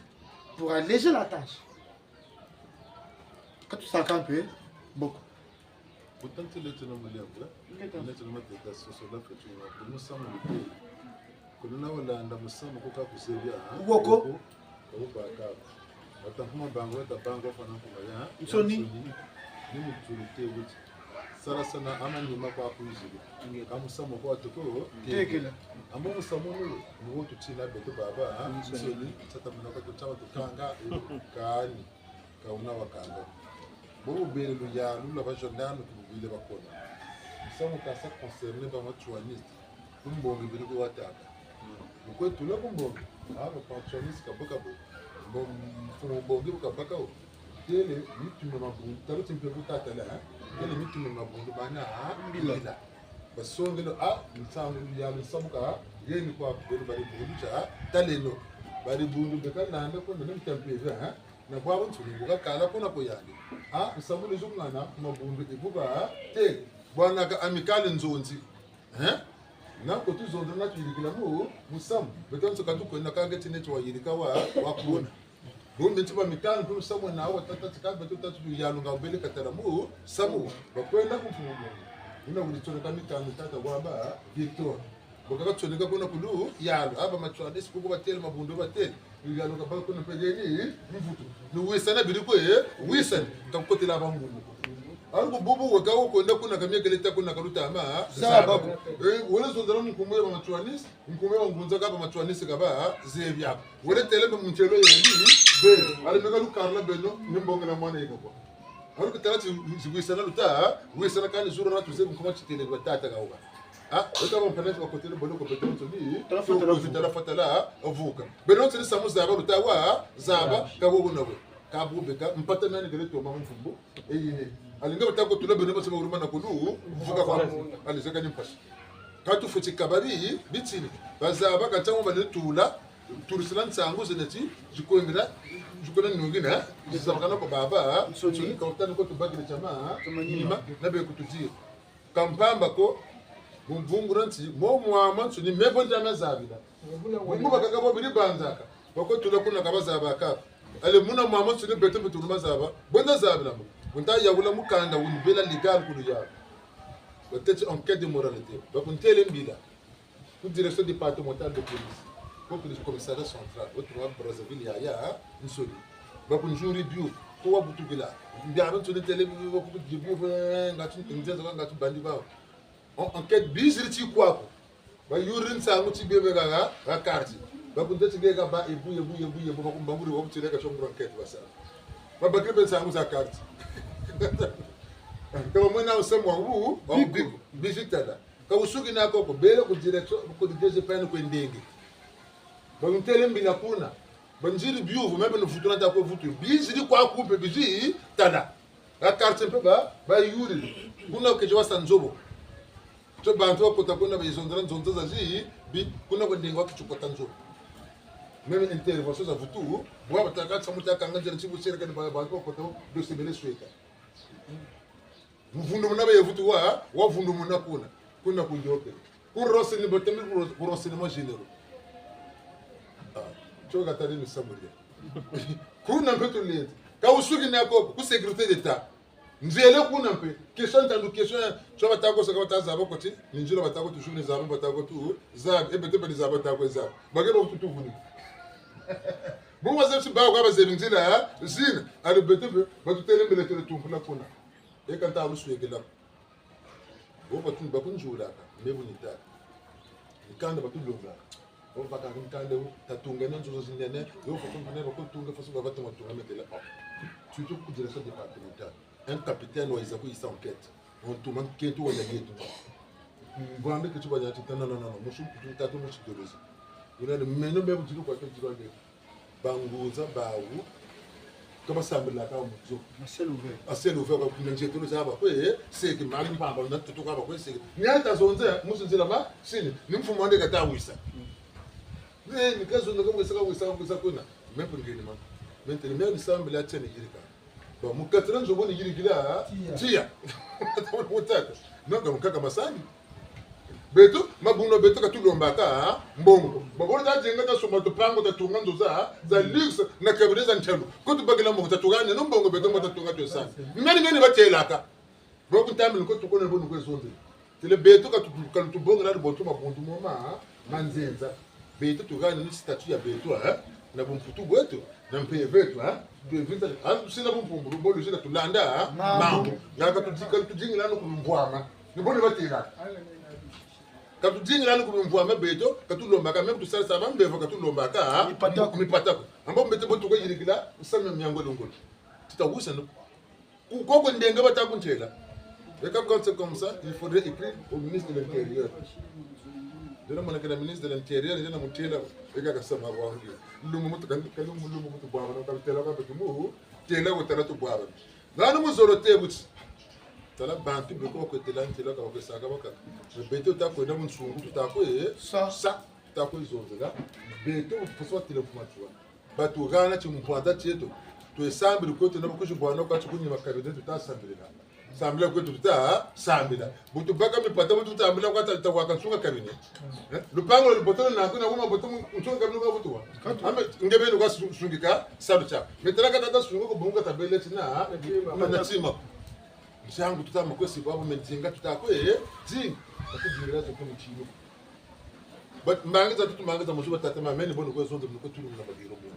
pour alléger la tâche. Ka tusaka mpe bo ko. Pourtant, ti lete na mulemvo, eh? Ingeta. Lete na mateka soso la fetu na musamu lute. Kuna na walanda musamu ko ka kuzebi, ah? Wo ko. Wo ko. Ka wubaka. Wata kuma bango, wata bango fana kuma ya. Nsoni. Nsoni. Ni mutu lute wuti. Sala sana ama nima kwa kuzili. Ingeta. Ka musamu ko watuko. Tekela. Ambo musamu ni wo tutina beto baba, ah? Nsoni. Nsoni. Tata muna kwa tutama tukanga, kani. Ka wuna wakanga. Bo bubele luyalu lwa ba gendarmes ku bubile bakona. Musamu ka sa concerner ba matsouanistes. Ku mbongi beri ku wataka. Mu kwe tula ku mbongi. Ah, ba matsouanistes ka baka bo. Mbo-, mfumu mbongi bu ka baka wo. Tele mitu mia mabundu. Tala ti mpe ku tatala, eh? Tele mitu mia mabundu bana, ah? Mbila. Mbila. Basongele, ah, nsangu luyalu nsamu ka. Yeni kwa beno bari bundu tia, ah? Taleno. Bari bundu beka landa kuna na mita mpeve, eh? Na bwabu nsuni bu kakala kuna ko yandi. Ah, nsamu ni zungana, mabundu ibuba, te, bwana ka Amicale nzonzi. Eh? Na ko tuzonza na tuyirikila mu, musamu. Beto nso ka tukwenda ka ngeti neti wayirika wa, wa kuna. Bo mbe nti ba Amicale, ku musamu na wa tata tika beto tatu luyalu nga bele katala musamu. Bakwenda ku mfumu. Wuna wuri tsoneka mikanda tata wamba, Victor. Bo kaka tsoneka kuna ku luyalu, ah, ba matsouanistes kuku batele, mabundu batele. Luyalu ka baka kuna mpe yeni mvutu. Ni wisana biri kwe, wisana. Ka kotela ba ngungu. Alors ku bubu weka wo kwenda kuna ka miekele ta kuna ka lutama, zaba ko. Eh, wele zonzela mu nkumbu ya ba matsouanistes, nkumbu ya ba ngunza ka ba matsouanistes ka bazebi ako. Wele tele mpe mu ntelo yeni, be. Allez meka lukarla beno, ni mbongela mwana yeka kwa. Alors que tala ti, ti wisana luta, wisana kani zuru na tuzebi nkuma titele kwa tata ka wuka. Ah, weka ba mpaneti bakotele bole ko beto nsoni. Tala fatala vuka. Tala fatala vuka. Beno nsoni samu zaba luta wa, zaba, ka wo na we. Ka bubeka, mpata meni kele toma mu mfumu. Eyine. Alinga bata ko tula beno basa ba wuruma na kulu, vuka kwa. Allez, zeka ni mpasi. Ka tufweti kaba bi, bitini. Bazaba ka ntangu bale tula, turisila nsangu zena ti, zikwendela, zikwenda nungina, zizabakana kwa baba, nsoni ka wutani ko tubakile tiama, nima, na be kutudira. Ka mpamba ko, mu bungu na nti, mo mwamansoni, me bo nta mazabila. Bungu bakaka bo beri banzaka. Bako tula kuna ka bazabaka. Allez, muna mwamansoni beto mpe tulu mazaba. Bo nta zabila mo. Bo nta yawula mukanda wuni bela légal kulu ya. Batêti enquête de moralité. Bakuntêle mbila. Ku direction départementale de police. Ko ku commissariat central. Wo tuma Brazzaville ya, ya, nsoni. Bakunzuri bio. Ko wabutukila. Mbia bansoni têle bio, bakutu dibu, eh, ngatu nzenza, ngatu bandi bawu. En-, enquête biziri ti kwaku. Bayuriri nsangu ti bebe ha, ha, ha quartier. Bakunta ti beka ba ebu, ebu, ebu, ebu, bakumbanguri wa kutile ka chombo enquête basa. Babakiri mpe nsangu za quartier. Ka bamwena usamu wa wu, wa biku, bizi tala. Ka wusuki na koko, bele ku direction, ku D G P N kwe ndenge. Bakuntêle mbila kuna. Banziri biyuvu, mebe ni vutu na ta kwe vutu. Biziri kwaku mpe bizi tala. Ha quartier mpe ba, bayuriri. Kuna keti wasa nzo bo. Tio bantu bakota kuna bayizonzela nzonza zazi, bi, kuna kwa ndengo wa keti kota nzo. Même intervention za vutu, bwa bataka tsamu ta kanga nzela tibu sere kani ba, bantu bakota, dossier bele sweka. Muvundu muna baye vutu wa, wavundu muna kuna. Kuna ku yoke. Ku renseignement, batemi ku ren-, ku renseignement généraux. Ah, tio katari ni samuria. Kuna mpe tulendi. Ka wusuki na koko, ku sécurité d'État. Nzele kuna mpe, question ntandu question, tio batako saka bata zaba ko ti, ni nzila batako toujours ni zaba, batako tu, zaba, e beto mpe ni zaba, batako zaba. Bakeba kutu tuvuni. Bungu bazebi ti bawu ka bazebi nzila, zina, allez beto mpe, batutêle mbila têle tumpula kuna. E ka nta luswekela. Bo batu bakunzulaka, me bu nitaka. Mikanda batulombaka. Bo baka mikanda wo, tatunga na nzo zazinene, yo façon mpana bakutunga, façon babatuma tunga metela. Surtout ku direction départementale. Un capitaine wayiza kuyisa enquête. Wantuma nkento waya yeto. Ngwambe ke tubanya ti, non, non, non, non, musu, tatu musu dolozi. Yuna ni meno me bu dilu kwa ke dilu ande. Bangunza bawu, ka basambilaka mu nzo. À ciel ouvert. À ciel ouvert, kwa kuna nzietolo za bakwe, eh, seke, mali mpamba, na tutuka bakwe, seke. Ni ata zonze, musu nzila ma, sini, ni mfumu ande kata wisa. Mm. Eh, ni ka zonze, ka wisa, ka wisa, ka wisa kuna. Me mpe ngeni ma. Me ntele, me ni sambila tiani yirika. Bon, mu kati na nzo bo ni yirikila, tiya. Tiya. Mutata. Non, ka mukaka masani. Beto, mabundu beto ka tulombaka, ha? Mbongo. Babolo ta dinga ta soma tupangu ta tunga nzo za, za luxe, na cabinet za ntialu. Ko tubakila mbongo ta tunga, neno mbongo beto mbo ta tunga twe sani. Meni meni batelaka. Bo kuntambila ko tukone bo ni kwe zonze. Têle beto ka tu-, ka lutubongela ni bo tu mabundu mo ma, ma nzenza. Beto tuhana ni statut ya beto, eh? Na bumputu bweto, na mpeve eto, eh? Bevinza, ah, sina bumpumbulu, mbolo zina tulanda, eh? Mambu. Mambu. Ya ka tudi-, ka tudingila no ku mvwama. Ni bo ni batela. Ka tudingila no ku mvwama beto, ka tulombaka, même tusala sa bambevo ka tulombaka, eh? Mipata ko. Mipata ko. Ambo beto bo tukwe yirikila, nsame miango longolo. Tita wusa no. Ku koko ndenga bata kuntela. Et quand, quand c'est comme ça, il faudrait écrire au ministre de l'Intérieur. Ndiena mwana kena ministre de l'Intérieur, ndiena mutela, eka kasama wangu. Lumbu mutu, kani, kani lumbu mutu bwabana, kani tela kwa beto mu, tela kwa tala tu bwabana. Ngani muzolo te buti. Tala bantu beko kwe tela, tela kwa kwe saka baka. Beto ta kwenda mu nsungu, tuta kwe, sa. Sa, tuta kwe zonzela. Beto, poso wa tela mfuma tuwa. Batuhana timpwanza tieto. Twe sambila kweto na bakuzi bwana kwa ti ku nima kabine tuta sambila. Sambila kweto tuta sambila. Bu tubaka mipata bu tutambila kwa ta, ta waka nsunga kabine. Eh? Lupangu lwa lubotolo na kuna wuma boto mu nsunga kabine kwa butuwa. Ame nge beni kwa su-, sungika salu tia. Metela ka tata sunga ko bunga tabele tina. Na tima. Nsangu tuta makwesi kwa bu me dinga tuta kwe, eh? Dinga. Bakudinga zo ku mitino. But mbangi za tutu, mbangi za mosi batata, ma meni bo ni kwe zonza, ni kwe tulu na babiro bo.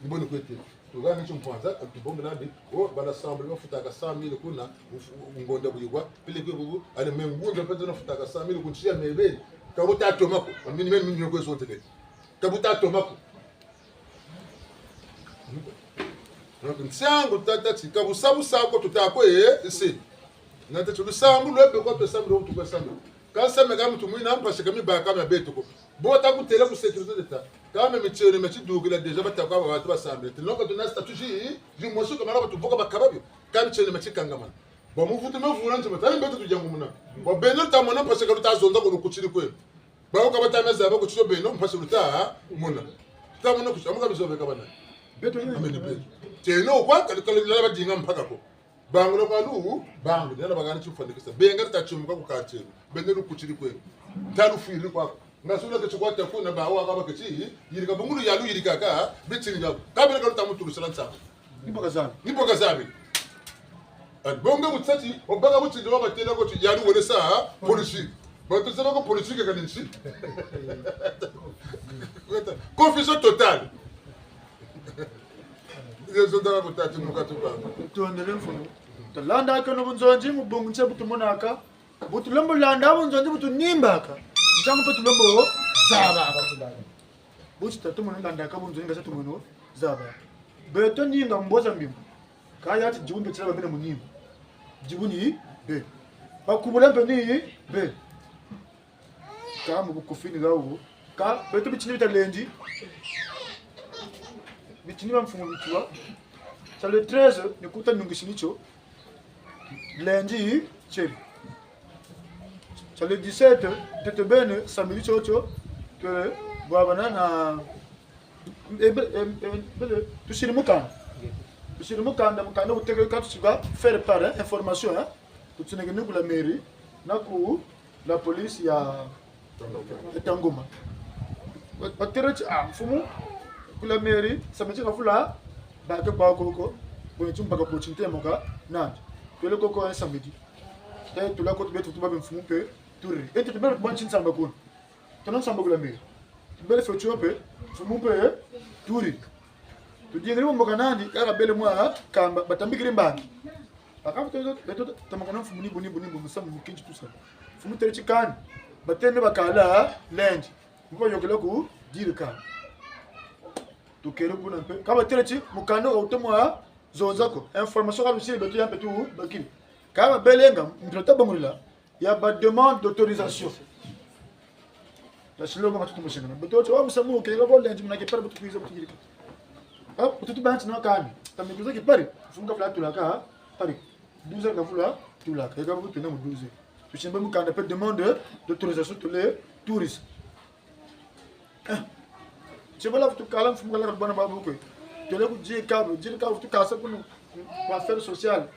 Ni bo ni kwe te. Tuhana timpwanza, ka tubongela bi, oh, ba l'Assemblée bafutaka cent mille kuna, uf-, ngonda bu yibwa, peleko bubu, allez me ngunza mpe nafutaka cent mille ku nsi ya mebeni. Ka buta toma ko, mini meni ni kwe zonza te. Ka buta toma ko. Donc, nsangu tata ti, ka busa busa ko tuta kwe, eh, isi. Nata ti lusambu lwebe kwa twe sambu, lwe tukwe sambu. Ka nsame ka muntu mwina mpasi ka mibaka mia beto ko. Bo ta kutela ku sécurité d'État. Ka me mitieno mia tidukila déjà bata kwa bantu basambila. Ti noko tuna statut zi, zi mosi kamana batuvoka bakaba bio. Ka mitieno mia tikangamana. Ba muvutu me vula nti batali mbeto tudiangumuna. Ba beno luta mona mpasi ka luta zonza ko lukutiri kwe. Bawu ka bata me zaba ko tio beno mpasi luta mona. Luta mona ku tio, amu ka bizo beka bana. Beto ni. Ameni beto. Tieno kwa kali kali lala badinga mpaka ko. Bangula kwa lu, bangula, yala bagana tifwanikisa. Benga tata tiumuka ku quartier. Beno lukutiri kwe. Nta lufwiri kwa. Nga sula ke tikwata kuna bawu aka ba ke ti, yirika bungulu ya lu yirika ka, bitini bia. Ka bele ka luta mutulusila nsaku. Ni bo ka zabi. Ni bo ka zabi. Ah, bonga butsati, obaka butindi wa batela ko ti ya lu wele sa, politique. Bantu zaba ko politique ka ni nsi. Confusion totale. Yezo ndaka kutati mukati kwa. Tondele mfumu. Talanda keno bunzonzi mu bungu nse bu tumonaka. Bu tulembo landa bunzonzi bu tunimbaka. Ntangu mpe tulembo zaba. Bu ti tata tumona landaka bunzonzi nga sa tumona zaba. Beto ninga mboza mbimba. Ka ya ti dibu mpe tila babena mu nimba. Dibu ni be. Bakubula mpe ni be. Ka mu bukufi ni gawu. Ka beto bitini bita lendi. Bitini bia mfumu bitiwa. Tia le treize, ni kuta nungisi ni tio. Lendi, tieri. Tia le dix-sept, tete bene, samedi tio tio. Twe, bwabana na, e, be, e, e, bele, tusiri mukanda. Tusiri mukanda, mukanda wuteke ka tusiba faire part, hein, information, hein. Tutineke ni ku la mairie, na ku la police ya, ya Tangoma. Ba, batêle ti, ah, mfumu, ku la mairie, samedi kavula, bake kwa koko, kwe ti mbaka ko tintemoka, nandi. Twele koko un samedi. Te tula ko tube tutuba be mfumu mpe, turi. E tutuba kwa nti nsamba kuna. Tuna nsamba ku la mairie. Bele fetio mpe, mfumu mpe, turi. Tudingiri mu mboka nandi, kaka bele mwa kamba, batambikiri mbangi. Baka beto, beto, tamakana mfumu ni bu, ni bu, ni bu, musamu mukinzi tusa. Mfumu têle ti kani, batêle bakala, lendi. Mbo yokela ku, diri kani. Tukele kuna mpe. Ka batêle ti, mukanda wa wuta mwa zonza ko. Information ka lusiri beto ya mpe tu, bakiri. Ka babele nga, mpila tabangulila. Ya ba demande d'autorisation. Ya silo mama tutu musengana. Beto, wa musamu ke, ka bo lendi muna ke pari, beto kwiza, beto yirika. Ah, beto tu bantu na kani. Tami kwiza ke pari. Mfumu kavula tulaka, pari. Douze heures kavula tulaka. Eka beto na mu douze heures. Tusimba mukanda mpe demande d'autorisation tous les touristes. Eh. Tibala vutu kala mfumu kala bana babu kwe. Tole ku diri kabo, diri kabo vutu kasa kuna kwa affaires sociales.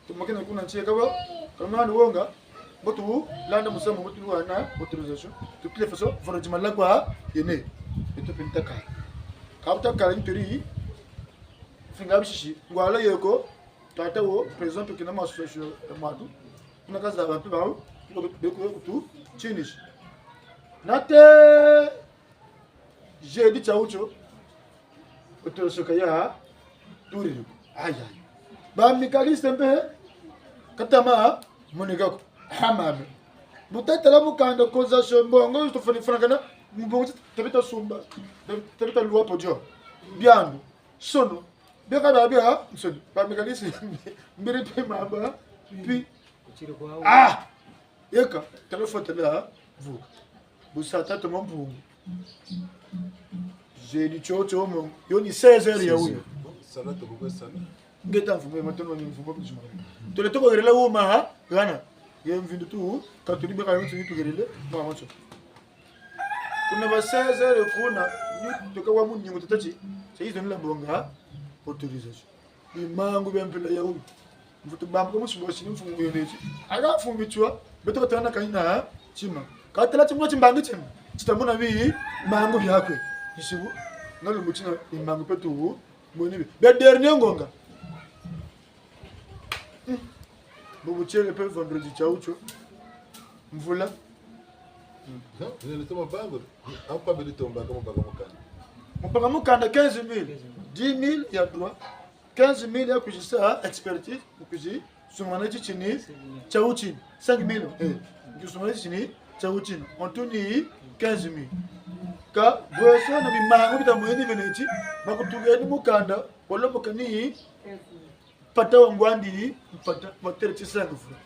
Tumakene kuna ntie kabo. Kama ni wonga. Bo tulanda musamu, bo tulwana autorisation. Tutile faso, voro di mala kwa yene. Beto mpe ntakala. Ka bu takala nturi. Finga bisisi. Ngwala yeko. Tata wo, par exemple, kina ma association ya matu. Kuna kazaba mpe bawu. Beko kutu. Tinis. Nate. Jeudi tiawu tio, autorisation ka ya turiri ko. Ayi, ayi. Ba amicalistes mpe, kata ma moneka ko. Ah, mame. Bu tatala mukanda causation mbongo, tufani fana kana, mbongo ti tabita sumba, tabita lwa podium. Biandu, sono, beka na bia, nsoni. Ba amicalistes, mbiri mpe mamba, pi. Ah! Yeka, téléphone tala, vuka. Bu sa tata Mampungu. Jeudi tio tio mo, yo ni seize heures ya wuyo. Sala to kwe sala. Ngeta mfumu, matondo ni mfumu, kuzima. Tole toko gerela wo ma, ha? Gana. Ye mvindu tu, katuli beka yo tu gerele, ma maso. Kuna ba seize heures kuna, ni toka wa mu nyungu tata ti, sa yizo ni la bonga, autorisation. Bimangu bia mpila ya wuyu. Mvutu bambuka musi bosi ni mfumu yoneti. Aga mfumu bitiwa, beto katana kani na tima. Katala tima timbangi tima. Titamona bimangu biakwe. Isibu, na lumbu tina bimangu beto, moni bi. Bia dernier ngonga. Hmm. Bubu tiele mpe vendredi tiawu tio. Mvula. Non, nilitoma bango. Akwa bili tomba kama baka mukanda. Mubaka mukanda quinze mille. Dix mille ya droit. Quinze mille ya kwizi sa expertise, kwizi sumana titini, tiawu tini. Cinq mille, eh. Kwizi sumana titini, tiawu tini. En tout ni quinze mille. Ka, bweso na bimangu bita mweni veneti, bakutukeni mukanda, wala mukani, mpata wa ngwandi, mpata, batêle ti cinq francs.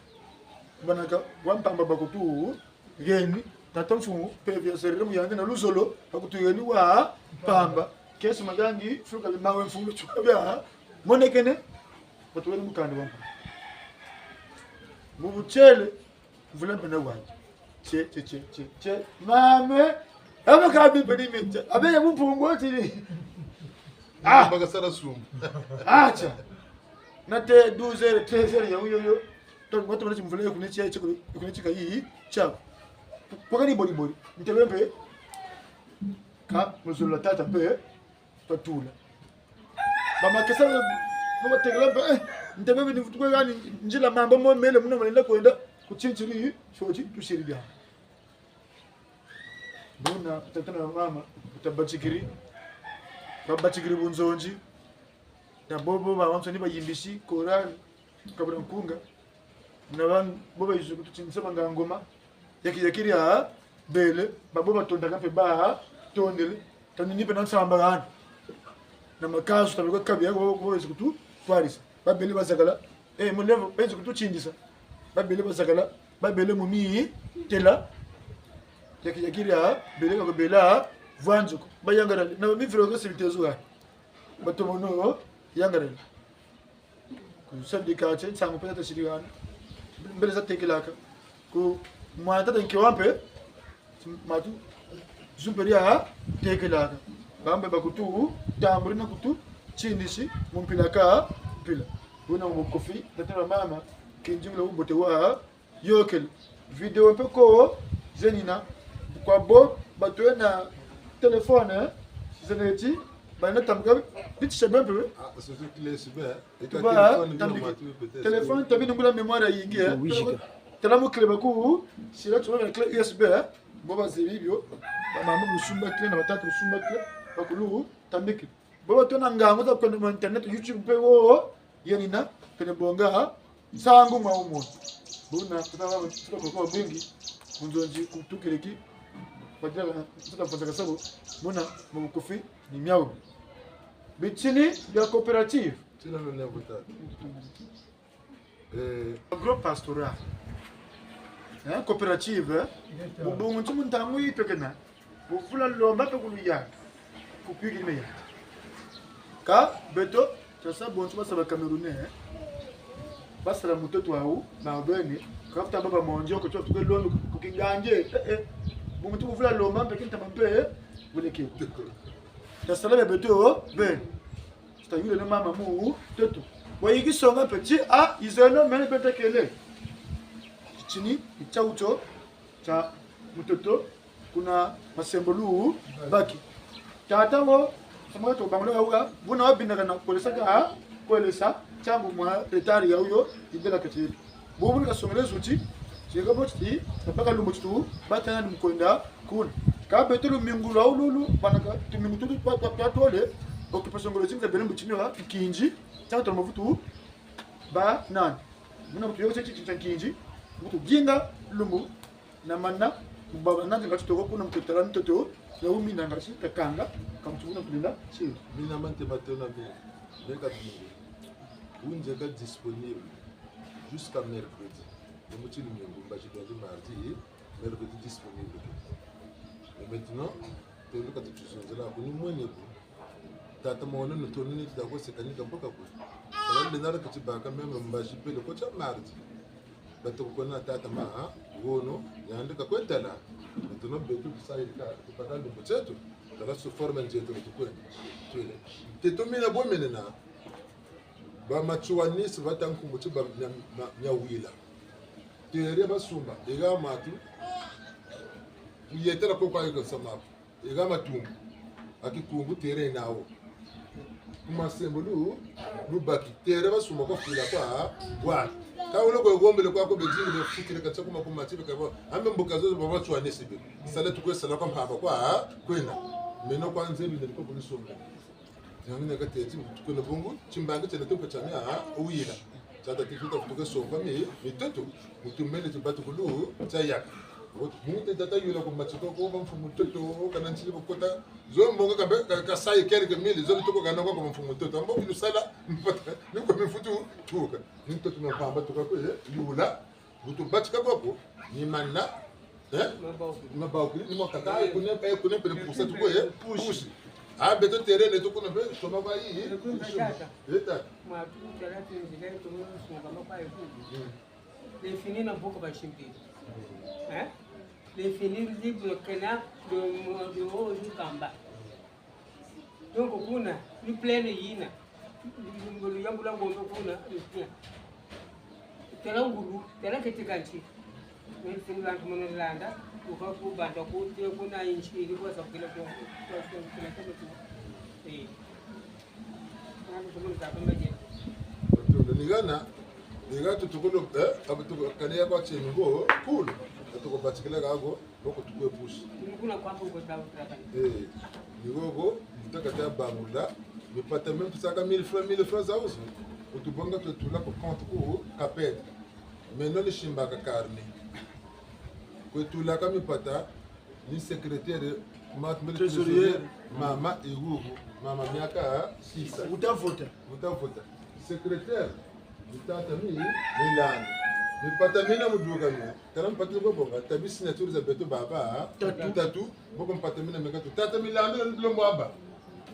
Banaka, wa mpamba bakutu, geni, tata mfumu, mpeve ya serere mu yandi na luzolo, bakutu geni wa mpamba. Kesi magangi, fuluka bimawe mfumu, tuka bia, monekene, batuweni mukanda wa mpamba. Mu butele, mvula mpe na wandi. Tse, tse, tse, tse, tse. Mame, aba ka bimpe ni mete. Abe ya mpungu tini. Ah! Bakasala sumu. Acha. Na te douze heures, treize heures ya wuyo yo. To, watu wanachi mvula yo kune chia, chia, kune chika yi, chia. Kwa kani bori bori. Ntebe mpe. Ka, muzulu la tata mpe. Twatula. Bamakesa, babatekela mpe, eh, ntebe ni vutu kwe gani, nzila mamba mo mele, muna malenda kwenda, ku tintiri, shoti, tusiri bia. Buna, tata na mama, tabatikiri, babatikiri bunzonzi, na bobo, babansoni bayimbisi, korali, kabula nkunga, na ban-, bo bayizi kutu tindisa banga ngoma, yaki, yakiri ya, bele, babo batondaka mpe ba, tondele, tani ni mpe na nsamba gana. Na makazu, tabe kwa kabi, yako, bo, bo, bayizi kutu, twarisa. Babele bazakala, eh, mulevo, bayizi kutu tindisa. Babele bazakala, babele mu mi, tela, yaki, yakiri ya, bele, kako bela, vwanzuko. Bayangalala, na mi viro ko sibitezo gana. Batomono, yangalala. Ku chef de quartier, nsangu mpe za tasiri gana. Mbele za tekelaka. Ku mwana tata nkewa mpe, matu, zu mpe dia tekelaka. Bambe bakutu, tamburi na kutu, tindisi, mu mpila ka, mpila. Buna mu kofi, tata na mama, kinzingula bubote wa, yôkele. Vidéo mpe ko, zenina. Kwa bo, batwena téléphone, eh? Zeneti, bana tambuka, biti se bempe, eh? Ah, surtout clé U S B, eh? Tuba, téléphone, tambiki. Téléphone, tabi nungula mémoire yingi, eh? Oui, jika. Tala mu clé baku, sila tuba na clé U S B, eh? Bo bazebi bio, bamama lusumba clé, na batata lusumba clé, bakulu, tambiki. Bo batwena ngangu za kwenda mu internet, YouTube mpe wo, yenina, pene bonga, nsangu mwa umo. Buna, tata wa, tata kwa kwa mwingi, munzonzi kutukiriki, kwa dira, tata mfanza kasabu, buna, mu bukufi, ni miawu. Bitini bia coopérative. Tina lo ne buta. Eh, agro-pastoral. Eh, coopérative, eh? Mu bungu nti mu ntangu yi twekena. Mu vula lomba mpe ku luyanda. Ku kwikiri me yanda. Kâ beto, twasa bonso basa ba Camerounais, eh? Basala mutoto wawu, na bene, kâ futa baba mondio, ko twa tuke londo, ku kingandi, eh, eh. Bungu nti mu vula lomba mpe kintama mpe, eh? Buleke. Twasala bia beto, bene. Tuta yule na mama mutoto. Wayiki songa mpe ti, ah, izeno mene beto kele. Titini, ni tiawu tio, tia mutoto, kuna Masembo lu, baki. Tata wo, samaka to bangula wuga, buna wabinaka na kwelesaka, kwelesa, tiangu mwa retard ya wuyo, yibela kati yeto. Bobo ni kasongele zuti, tieka bo titi, tabaka lumbu titu, batana ni mu kwenda, kuna. Kâ beto lumingu lwa wululu, banaka, tumingu tutu, twa, twa, twa tole, occupation ngolo zinga bele mu tini wa, nkinzi, tiaka tolo mavutu, ba nani. Muna mutu yoko titi, titi, nkinzi, mutu dinga, lumbu, na mana, baba nani ngati toko kuna mutu tala ntoto, ya wumi na ngati, kakanga, ka mutu kuna tulenda, si. Mina mante matona me, me ka bingo. Wunze ka disponible. Jusqu'à mercredi. Ni mu ti lumingu, mbazi lundi, mardi, mercredi disponible. Mais maintenant, tolo ka tutuzonzela, kuni mwene bu. Tata mwana no toni ni tita ko sekani ka mboka ko. Tala le nara kati baka même mbazi pele ko tia mardi. Bato ko na tata ma, ha? Wono, yandi ka kwetala. Maintenant, beto tusa yirika, tupata lumbu tieto. Tala sous forme nzeto tukwenda. Twele. Teto mina bo menena. Ba Matsouanistes bata nkumbu ti ba Nya-, Nya-, Nyawila. Terrain basumba, ega matu. Kuyetela ko kwa yeka sama ko. Ega matumbu. A Kikungu terrain nawo. Ku Masembo lu, lubaki. Terrain basumba kwa fila kwa, kwa. Ka wolo kwe gombele kwa ko bedingi befukile katsa kuma kuma tibe kabo. Ambe mbuka zozo ba Matsouanistes be. Sala tukwe sala kwa mpamba kwa, kwena. Meno kwa nzebi ne ko kulisumba. Nyangi na kateti, kuna bungu, timbangi tiena tuka tiamia, ah, wila. Tata ti tuta tuka somba mi, mitoto, mutu mene tibatukulu, tiayaka. Muntu tata yula ku matsiko ko ba mfumu mutoto, kana ntili bakota, zo mbongo ka be, ka, ka sayi quelques mille, zo tuko kana kwa mfumu mutoto. Ambo kilusala, mpata, ni kwa mifutu, tuka. Mitoto na mpamba tuka kwe, yula. Butu batika boko, ni mana, eh? Maboko. Maboko, ni mo kaka, eh, kune, eh, kune, pele pusa tuko, eh? Push. Push. Ah, beto terrain, neto kuna, be, toma kwa yi, eh? Push. Eta. Mm. L'infini na buka ba simpiri. Hein? L'infini libre kena de, de haut jusqu'en bas. Donc kuna, ni plaine yina. Luyambula ngombe kuna, ni bien. Tala ngulu, tala keti kanti. Ni sini bantu mono landa, tuka ku banda ku te kuna insi, ni kwa sa kila kwa, kwa sa kila kwa kwa. Eh. Nani kumuni ka kwa mbaje. Ni hana, ni hana tutukulu, eh, abu tuku, kani ya kwa tieni ko, kulu, tuku batikila kako. Boko tukwe pusi. Ni kuna kwa mpungu kwa tabu kwa tabu. Eh, ni wogo, mutaka ta bangula, mipata meno tusaka mille francs, mille francs za uzu. Kutubonga twe tula ku compte ku CAPED. Meno ni simbaka carnet. Kwe tulaka mipata, ni secrétaire, ma-, trésorier, trésorier, mama Ihuhu, mama miaka sisa. Wuta vota. Wuta vota. Secrétaire, ni tata mi, Milani. Mipata mina muduka mi. Tala mpata ko bonga, tabi signature za beto baba, tatu. Tatu, boko mpata mina meka tu. Tata Milani na ndulo mwaba.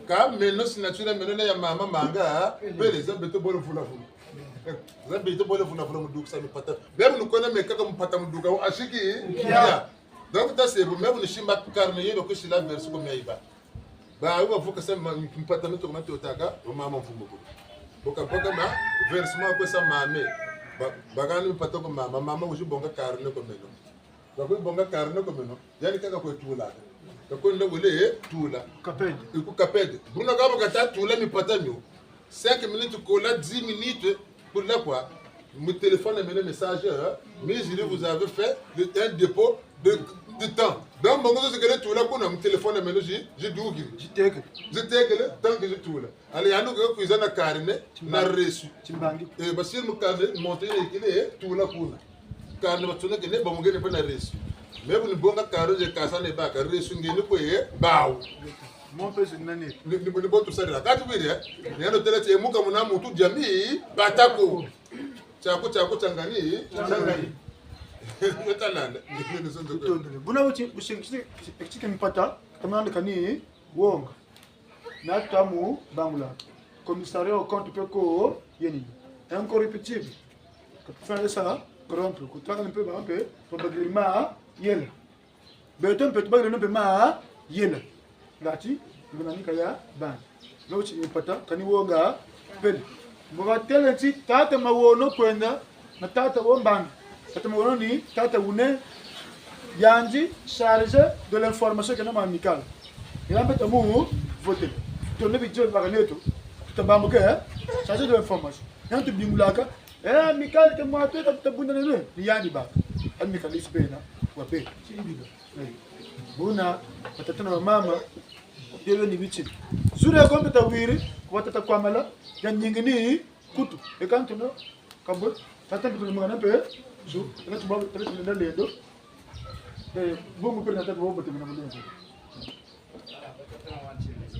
Ka meno signature meno na ya mama Manga, pele za beto bole vula vula. Za beto bole vula vula muduka sa mipata. Bebu nukona meka ka mpata muduka, asiki? Ya. Ya. Donc, ta se bu, me bu ni simba carnet yeba ko sila verso ko me iba. Ba, uba vuka sa ma-, mpata mito kuma totaka, o mama mfumu ko. Boka, boka ma, versement ko sa mame. Ba, bakani mpata ko mama, mama wizi bonga carnet ko meno. Ba kwe bonga carnet ko meno, yandi kaka kwe tula. Ka kwe nda wele, eh, tula. CAPED. Iku CAPED. Buna kabo kata tula mipata mio. Cinq minutes, kola dix minutes, pour la quoi. Mu téléphone, meno message, hein. Mizi, vous avez fait le, un dépôt de, de temps. Donc, bongo zo zikele tula kuna, mu téléphone, meno zi, zi dukiri. Zi teke. Zi teke le, tant que zi tula. Allez, yandi ke kwiza na carnet, na reçu. Timbangi. Eh, basi mu carnet, montre yikele, eh, tula kuna. Carnet batsonekene, bamugene mpe na reçu. Me bu ni bonga carnet ze kasa ne baka, reçu ngeni kwe, eh, bawu. Mo mpe zi nani? Ni, ni, ni bo tusarila. Kati bwiri, eh? Ni yandi têle ti muka muna muntu diami, bata ko. Tiaku, tiaku, tiangani, tiangani. Yo ta landa. Ni, ni, ni zonzo ko. Tutondele. Buna wuti, bu singisi, ekitike mpata, kamande kani, wonga. Na tamu bangula. Commissariat aux comptes mpe ko, yeni. Incorruptible. Ka tufweti sa corrompre. Kutaka mpe ba mpe, pa bagiri mayela. Beto mpe tubagiri mpe mayela. Ngati, nguna nika ya bana. Lo ti mpata, kani wonga, pele. Mbo batêle ti tata Mawono kwenda, na tata wo mbangi. Tata Mawono ni tata wune, yandi chargé de l'information kena ma Amicale. Yandi mpe tamu voter. Tone bidjo baka neto. Tuta bambuke, eh? Chargé de l'information. Yandi tubingulaka. Eh, Amicale ke mwatu ka tuta bunda nene. Ni yandi baka. Amicale isi bena. Wape. Chimbido. Eh. Buna, batata na bamama. Yelo ni biti. Zure kompe ta wiri. Kwa tata kwa mala. Ya nyingi ni. Kutu, e ka ntono, ka bo, tata mpe tuli mwana mpe, su, tata tuba, tata tuli na lendo. Eh, bungu mpe na tata bo bote mwana mwana.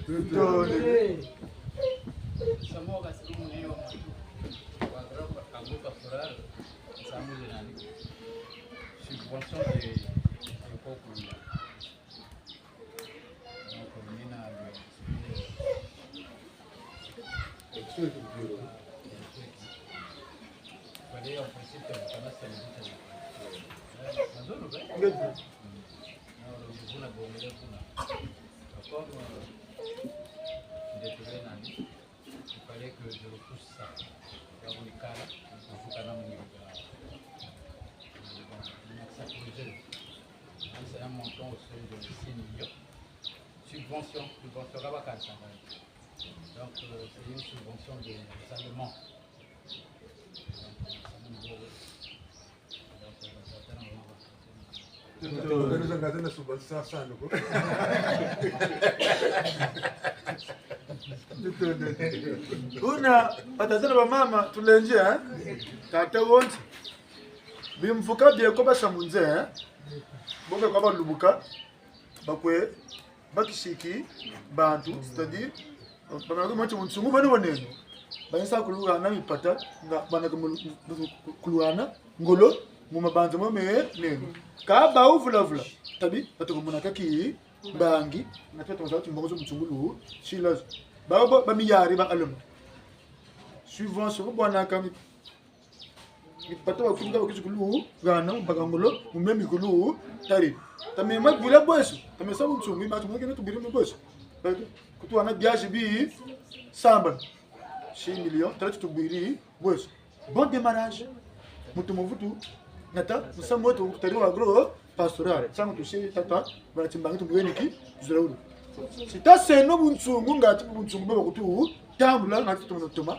Ntoni. Subvention de, de coco. Il fallait que je repousse ça. Donc, on est calme, on joue quand même au niveau de la, donc, ça pour les jeunes. Hein, c'est un montant au seuil de six millions. Subvention, subvention, là-bas, quand ça va. Donc, euh, c'est une subvention des Allemands. Donc, ça nous vaut, donc, euh, ça nous vaut. Buna, batata na bamama, tulendi, eh? Tata wonso. Bimvuka bieko basa mu nze, eh? Bo ke kwa balubuka, bakwe, bakisiki, bantu, c'est-à-dire, bamana ko mati munsungu bani waneno. Banisa kuluhana mipata, nga bana ke mulu-, kuluhana, ngolo, mu mabanza mo meneno. Ka bawu vula vula, tabi, batuka muna kaki, mbangi, na tata maza ti mbongo zo mu tsungulu, silazo. Ba, ba, ba miyari ba alema. Subvention, ko bwana kami. Bato ba kulu ka bakwizi kulu hana, mu baka ngolo, mu memi kulu tari. Tame ma bwila bweso, tame sa bunsungu, ma tumweke na tubwiri mu bweso. Kutu hana biazi bi sambanu. Six millions, tala ti tubwiri bweso. Bon démarrage. Muntu mu vutu nata musamu weto ku tari wa agro pastoral. Nsangu tusi tata, bana timbangi tumuweniki, zula wulu. Si taseno bunsungu, ngati bunsungu baba kutu tambula, ngati tumana tuma.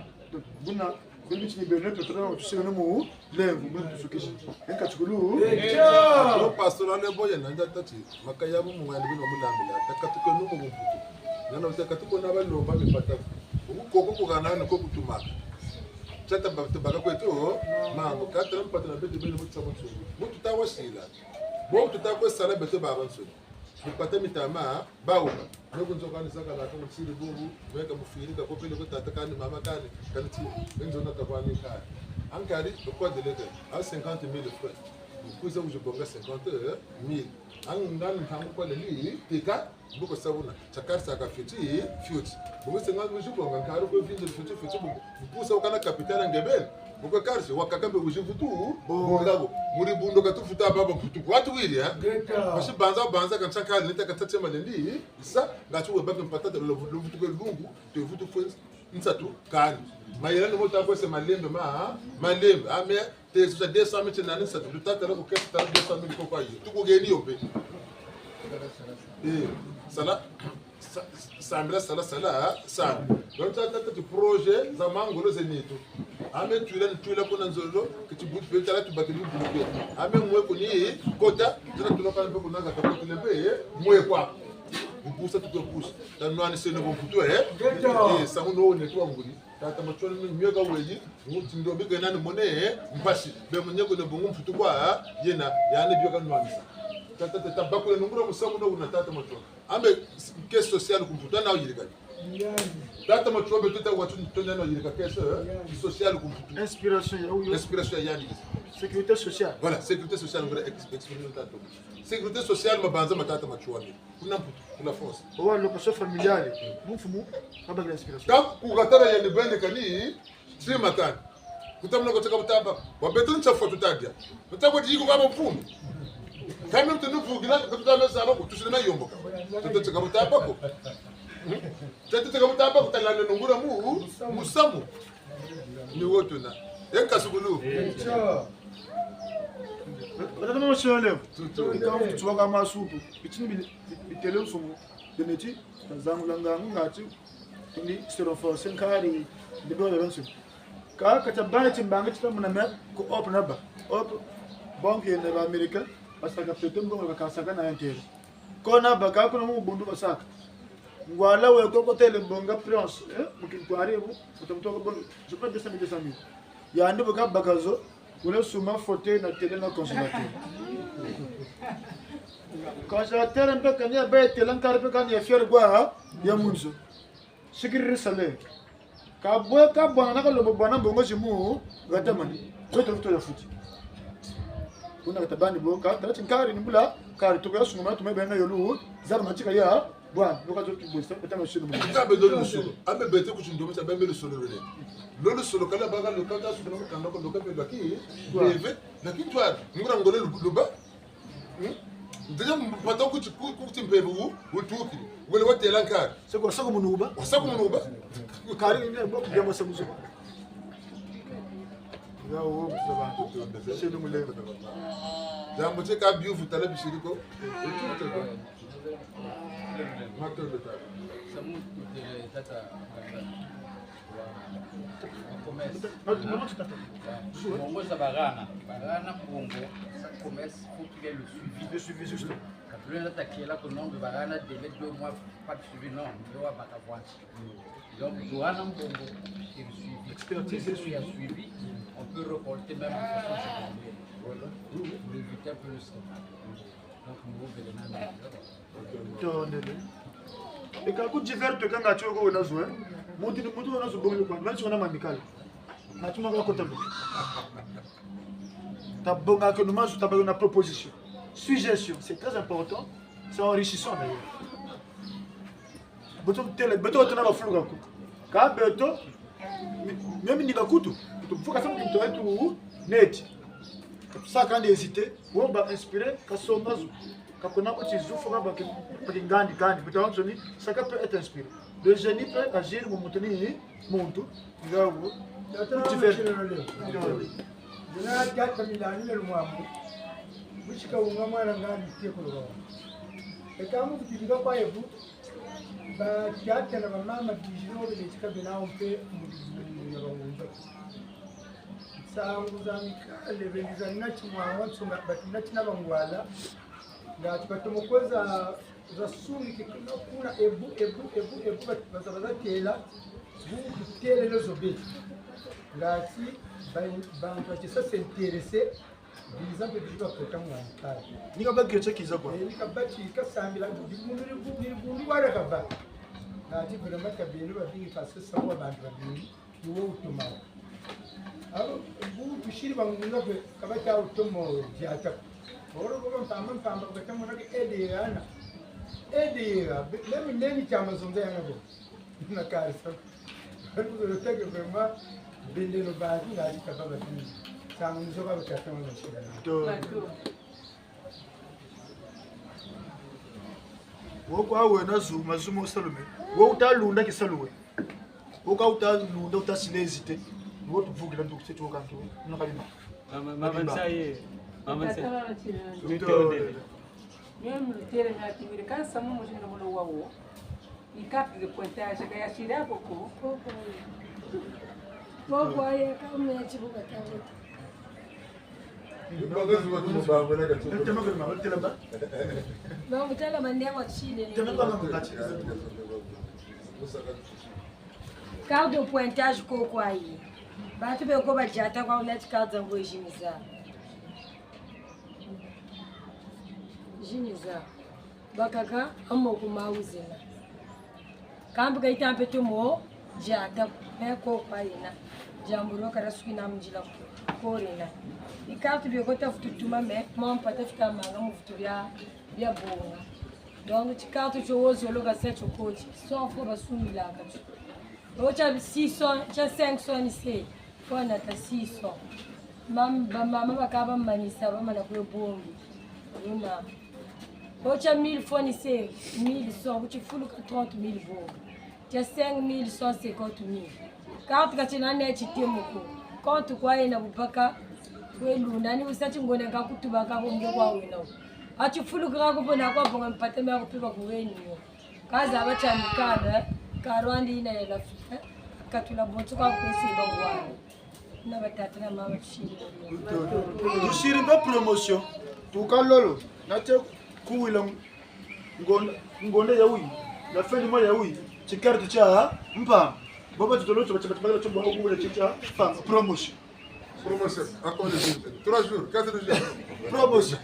Buna, buna bitini beno, tutu na tuseno mu lemvo, buna tusukisi. Enka tukulu. Agro pastoral le boye nanda tati, makaya bu mwana bino mulambila, takatukeno mu bumputu. Nana utakatuko na balomba mipata. Uku koko kuhana ni ko kutumaka. Tata ba-, tubaka kweto, mango, kata mpata na beto beno mu tsa bunsungu. Muntu ta wasila. Bo tuta kwe sala beto babansoni. Mipata mitama, bawuka. Nwe ku nzo kani zaka la kani tsiri bubu, nwe ka mufiri ka kopele ko tata kani mama kani, kani ti, nzo na tabani kani. Ankari, le kwa deleke, a cinquante mille francs. Kwiza kuzibonga cinquante mille. Angani ntangu kwa leli, tika, mbuko sabuna. Tia karisa ka fioti, fioti. Bungu senga ngu zibonga nkari ko vinze fioti, fioti bungu. Mpusa wukana kapitana ngebele. Bungu karisa, wakaka mbe wuzi vutu, bonga bo. Muri bundo ka tufuta baba mputu. Watu wiri, eh? Ngeta. Basi banza, banza ka ntsaka, nita ka tatsema lendi. Sa, ngati we baka mpata, lo, lo vutu ke lungu, te vutu fwe nsatu, kani. Mayela ni mo ta kwese malembe, ma, malembe. Ame, Tezo tia deux cent mille tiena ni nsatu, lutata la ku kesa tala deux cent mille ko kwa yo. Tukugeni yo mpe. Eh, sala, sa-, sambila sala, sala, sala. Donc, tata, tata, ti projet za mangolo ze nitu. Ame twila, ni twila kuna nzolo, ke ti butu pe, tala tubakiri butu pe. Ame mwe kuni, kota, tala tuna kana mpe kuna kata kotile mpe, mwe kwa. Mpusa tuke pusa. Tanwani seno bo mputu, eh? Eh, sangu no ne tuwa nguri. Tata Matsoua ni mieka weyi, muti ndombi kena ni mone, eh, mpasi. Be munyeko ne bungu mputu kwa, eh, yena, yandi bioka nwanisa. Tata, tata, bakula nungura musamu na wuna tata Matsoua. Ambe, s-, caisse sociale ku mputu, ana yirika. Tata Matsoua, be tata watu tonda na yirika caisse, eh, sociale ku mputu. Inspiration ya wuyo. Inspiration ya yandi. Sécurité sociale. Voilà, sécurité sociale, ngura ex-, exprimer tata. Sécurité sociale, mabanza ma tata Matsoua. Kuna mputu, kuna force. Owa location familiale. Mfumu, kabakila inspiration. Ka ku katala yandi bene kani, sima kani. Kutamuna ko teka butamba. Wa beto ntia fwa tutadia. Butamba di yiko kama mfumu. Kama mtu nufu gina, kutamuna saba ko, tusina na yomboka. Tete teka butamba ko. Hmm? Tete teka butamba ko, talana nungura mu, musamu. Ni wo tuna. Enka sukulu. Batata mama shole. Tutu. Ika mfutu waka masupu. Bitini bi-, bi-, bitele mfumu. Beneti. Tazangula ngangu ngati, ndi se renforcer nkari, ndi bia bia nsu. Ka, ka tabâ ti mbangi ti tamona me, ku Hope nabâ. Hope, banque yena ba Américain, basaka pete mbongo bakasaka na intérêt. Ko nabâ ka kuna mu bundu basaka. Ngwala we ko kotele bonga prance, eh, mu kintwari bu, foto mutoko bonga, je crois deux cent mille, deux cent mille. Yandi bu kabaka zo, wele sumba fauteuil na télé na congélateur. Congélateur mpe kani ya be télé nkari mpe kani ya fier kwa ya mu nzo. Sikiriri salaire. Ka bwe ka bwana na kalombo bwana mbongo zimu, gatamani. Kweto futo ya futi. Kuna katabani bo, ka, tala ti nkari ni mbula, nkari tuka ya sungama, tume benga yolu, zara matika ya, Bwana, nuka zo tubwesa, beta masino mu. Nta be dolo lusolo. Ambe bete ku tindombe tia bembe lusolo lule. Lo lusolo kala baka lo kata sukuna mu kanda ko lo kape lwaki. Bebe, lakini twa, ngura ngolo lu-, luba. Hmm? Déjà mpata ku ti-, ku, ku ti mpeve wu, wutuki. Wele watela nkari. Seko, seko munu uba. Wa seko munu uba. Kari ni bo kujama seko zo. Ya wo, kusaba. Sino mulebe. Jambo tie ka biuvu tala bisiriko. Matondo tata. Samu kutele tata. Wa commerce. Bongo za barana. Barana bongo, sa commerce, faut qu'il y ait le suivi. Le suivi, juste. Ka tulenda takela ko nombre barana délai deux mois, pas de suivi, non. Yo wa baka vente. Donc, Johanna Mbongo, c'est le suivi. Expertise et suivi. Suivi, on peut récolter même en façon secondaire. Voilà. Pour éviter un peu le scandale. Donc, nous revenons à... Tondele. E ka ku divers to kanga tioko wena zo, eh. Mutu ni mutu wena zo bongo kwa, même si on a mandical. Na tuma ka kota bo. Tabonga ke no mazu tabaka na proposition. Suggestion, c'est très important, c'est enrichissant d'ailleurs. Beto tele, beto tena bafuluka kutu. Ka beto, mi-, mimi ni ka kutu. Kutu mfuka samu kintu etu, Neti. Ka tusaka nde hésiter, wo ba inspiré, ka songa zu. Ka kuna ko tizu fo ka ba ki, ba kingandi kandi, buta wansoni, chacun peut être inspiré. Le génie peut agir mu muntu ni muntu, nga wo. Tata, kuti fer. Dina tata milani le mwamu. Bushika wunga mwana ngandi tekolo. Eka mu kutibika kwa ebu, ba tata na ba mama bizino bele tika bena wo mpe mu, mu, mu, na bangunza. Nsangu za mikale, beni za nati mwa, wa nsonga, bati nati na bangwala. Ngati batomo kwe za, za sungiki kuna, kuna, ebu, ebu, ebu, ebu, bati baza, baza tela, bu kutelele zo be. Ngati, ba, bantu bati sa s'intéresser, biza mpe bizi bakota mwa mikale. Ni ka ba kiza kiza kwa. Eh, ni ka bati kasambila, dibundu, dibundu, dibundu, wala kaba. Ngati, vraiment, ka beno babingi, parce que sa kwa bantu babingi. Ni wo wutoma wo. Abo, bu tusiri bangunza mpe, ka bata wutoma wo diata. Oro bo mpamba mpamba, ka bata mona ke aide yana. Aide ya, be-, meme neni tia mazonza yana bo. Na karisa. Bari kuzolo teke vraiment, bendeno bantu, ngati ka ba bati. Sangu nizo ka bata toma mashira. To. Wo kwa wena zuma, zuma wusalu me. Wo wuta lunda kisalu we. Wo ka wuta lunda, wuta sila hésiter. Wo tuvukila nduku se tuwa kanki we. Muna kalima. Mama, mama Nsayi. Mama Nsayi. Tata mama Nsayi. Tutondele. Mimi mutele ngati wiri kansa mu mujina mulo wawo. Ni carte de pointage, ka ya sira koko. Koko. Koko aye ka mwe chibuka tabuta. Bamutala mandewa chine. Carte de pointage koko aye. Bantu beko badiata kwa wuna ti carte za ngwe jiniza. Jiniza. Bakaka, amoko mawu zena. Kambi ka yita mpe tumo, diata, me koko yena. Diambu dio ka dia sukina mu nzila ko, ko yena. Ni carte bio ko ta vutu tuma me, mama mpa ta fika manga mu vutu bia, bia bonga. Donc, ti carte tio wo zolo ka sa tio koti, cent francs basungilaka tio. Wo tia six cents, tia cinq cents ni se, fwana ta six cents. Mam-, ba mama bakaka bamanisa, bamana kwe bongi. Ni mama. Wo tia mille fwana se, mille cent, ku tifulu ka trente mille bongi. Tia cinq mille cent cinquante mille. Carte ka tiena ne titemo ko. Compte kwa yena bu baka, kwe lunda, ni wusa ti ngonda ka kutubaka ko nge kwa wena wo. A tifulu ka ko bona kwa bonga mpata mia kupiba ku weni yo. Ka zaba tia mikanda, ka Rwanda yina ya l'Afrique, katula bonso kwa kwesi ba bwana. Na batata na mama tusiri. Tusiri mpe promotion. Tuka lolo, na te kuwila ngonda, ngonda ya wi, na fin du mois ya wi, ti carte tia mpa. Bobo tutolo tio, tio, tio, tio, tio, kuwila ti tia mpa. Promotion. Promotion. Encore des jours. Trois jours, quatre jours. Promotion.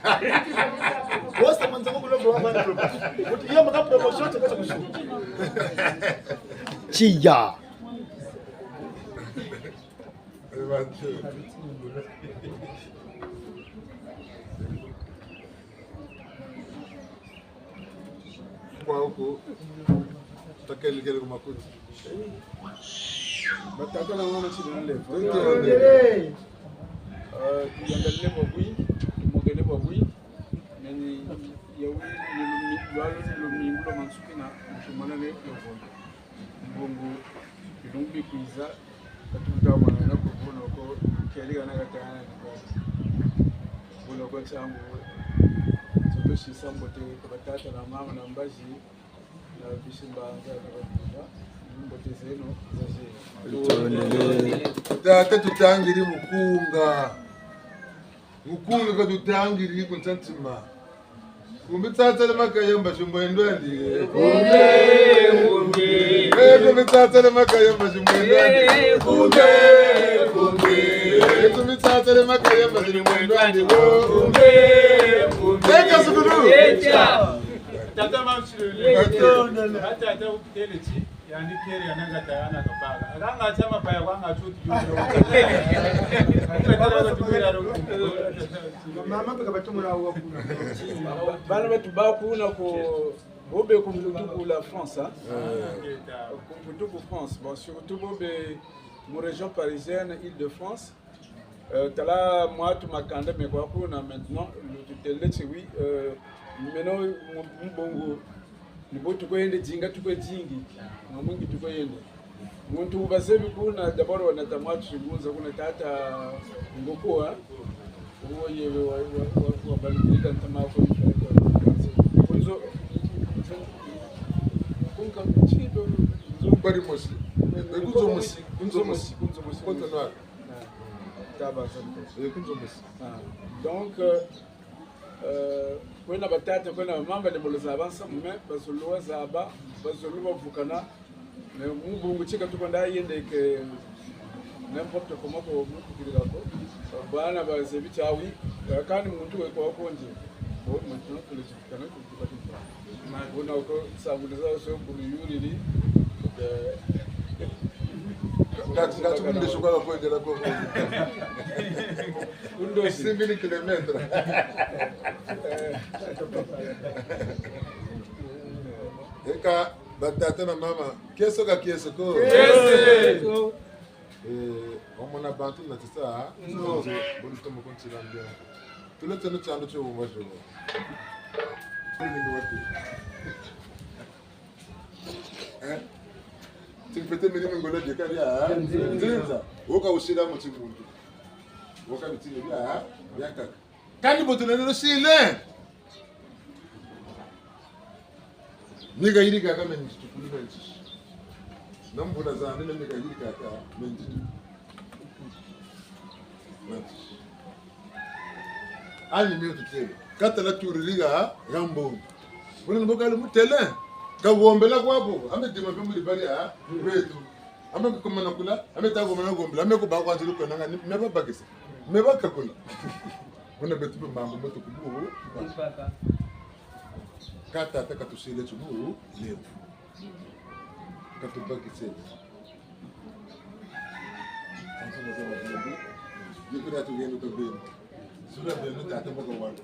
Wosa manza ko kulo bo ba promotion. Kuti yamba ka promotion, tsa tsa kusu. Tia. Kwa huko, takele kele ku makuti. Batata na mama, tiri na levo. Tutondele. Ah, tuyangalele bwa bwingi, tumokele bwa bwingi. Nani, ya wi, ni lumi-, lwalu ni lumingu lwa mansukina, ntumana ne yovondo. Mbongo, bilumbu bikwiza, katuta mwana na kubono ko, kele kana katana ni kwa. Bono kwa nsangu, zoto sisa mbote, kwa batata na mama na mbazi, na bisi mbanza, na bakuba, mbote zeno, za zeno. Tata tutangiri mukunga. Mukunga katutangiri ku nsantima. Kumbi tsatsa le makaya mbazi mwendo andi. Kumbi, kumbi. Eh, kumbi tsatsa le makaya mbazi mwendo andi. Kumbi, kumbi. Eh, kumbi tsatsa le makaya mbazi mwendo andi. Kumbi, kumbi. Eh, kasukulu. Tata Mamsulu. Tata. Tata Uteleti. Yandi keri, yandi ngata, yandi kabaka. Akanga tia mapaya, kwanga tuti. Mama mpe ka batumula wa kuna. Bana beto ba kuna ko, bobe ku Mputu ku la France, hein? Ku Mputu ku France. Bon, surtout bobe mu région parisienne, Île-de-France. Euh, tala mwatu makanda me kwa kuna maintenant, lututêle ti oui, euh, maintenant, mu-, mbongo, ni bo tukwenda dinga, tukwe dingi, na mwingi tukwenda. Muntu wu bazebi kuna, d'abord wanata mwatu si ngunza kuna tata Ngoko, hein? Wo ye wa, wa, wa, wa balukirika ntama ko. Kunzo, kunka, kunzo bari mosi. Kunzo mosi, kunzo mosi, kunzo mosi. Kunzo noir. Ah, taba, taba. Eh, kunzo mosi. Ah. Donc, euh, euh, kwena batata, kwena bamama, balembolo zaba nsamu, mais bazolo zaba, bazolo bavukana, mais mu bungu ti ka tukwenda yendeke n'importe comment ko, mu kukirika ko. Bana bazebi ti ah oui, kani muntu we kwa konje. Bon, maintenant, que le Kana ku, ku, ku, ku. Buna ko, sambulu za so ku yuriri. Eh. Ngati, ngati kunde suka la kwendela ko. Kundosi. Six mille kilomètres. Eka, batata na mama, kieso ka kieso ko. Kieso. Eh, wamona bantu na tisa, nzo, bulu tomo kontila mbia. Tule teno tiandu tio wumba tio. Tule ni watu. Eh? Timpete mini mingola de karia, eh? Nzinza. Woka usila mu timuntu. Woka bitini bia, eh? Bia kaka. Kani bo tuna lelo sile. Ni ka yirikaka me nzitu kuli me nzitu. Na mvula zandi na ni ka yirikaka me nzitu. Me nzitu. Ani mio tutêle. Ka tala turiri ha, ha mbongo. Buna ni bo kali mutêle. Ka wombela kwa bo. Ambe dima mpe muli bari ha, beto. Ambe kukumana kula, ambe ta gomana gombela, ambe ku ba kwa nzulu kwenanga, ni, me babakisa. Me bakakula. Buna beto mpe mambu meto kubu. Ka tata ka tusile tubu, leo. Ka tubakise. Yikula tugendo tubendo. Sula beno tata mboka walo.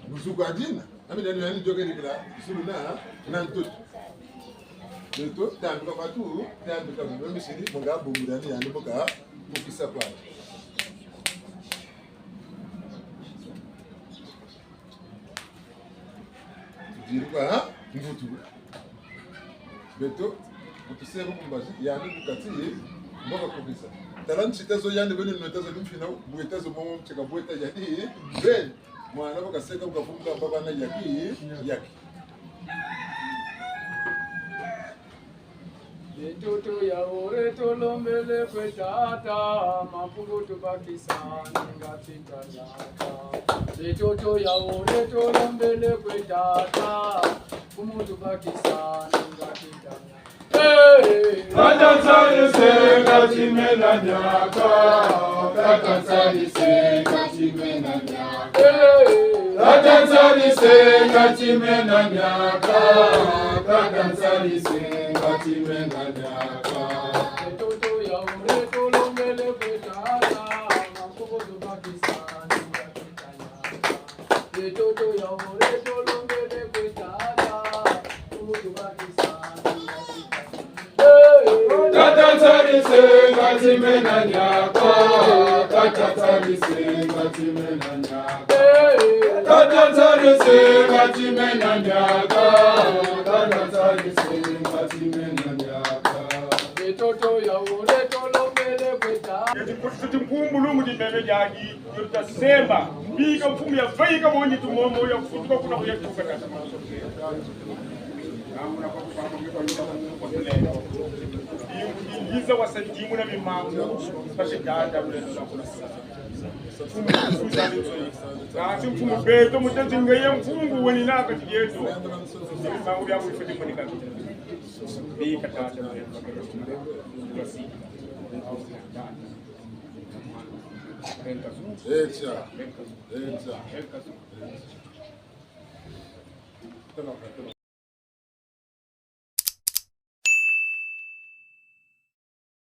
Musuku adina. Ami dani yani joke dikila. Sulu na, na ntoto. Ntoto, tambika kwa tu, tambika mwe misiri, mwe bungu dani yani mboka, kukisa kwa. Tudiri kwa, ha? Mvutu. Beto, bu tusebo ku mbazi, yandi bu kati, mbo kakubisa. Tala nsita zo yandi beni nweta zo lumfina, bweta zo momo mteka bweta yandi, beni. Mwana bu kaseka bu kavumuka baba na yaki, yaki. Mitoto ya ore tolombele kwe tata, makungu tubakisa, ninga titanyaka. Mitoto ya ore tolombele kwe tata, kumu tubakisa, ninga titanyaka. Hey! Tata Nzari senga timena nyaka, Tata Nzari senga timena nyaka. Hey! Tata Nzari senga timena nyaka, Tata Nzari senga timena nyaka. Mitoto ya ore tolombele kwe tata, makungu tubakisa, ninga titanyaka. Mitoto ya ore tolombele kwe tata, kumu tubakisa, ninga titanyaka. Tata Nzari senga timena nyaka, Tata Nzari senga timena nyaka. Tata Nzari senga timena nyaka, Tata Nzari senga timena nyaka. Mitoto ya ore tolombele kwe tata. Eti kuti futi mpumbulu mu dimeme diadi. Yo tasemba, mbika mfumu ya vaika bo nitu momo ya kufutuka kuna kuya tuka tata. Yiza wasa dimu na mimangu, pasi dada mfumu kufuza. Kasi mfumu beto mutati ngeye mfungu weni naka tiyeto. Mimangu ya mwifati mwenika. Mbika tata. Echa. Echa.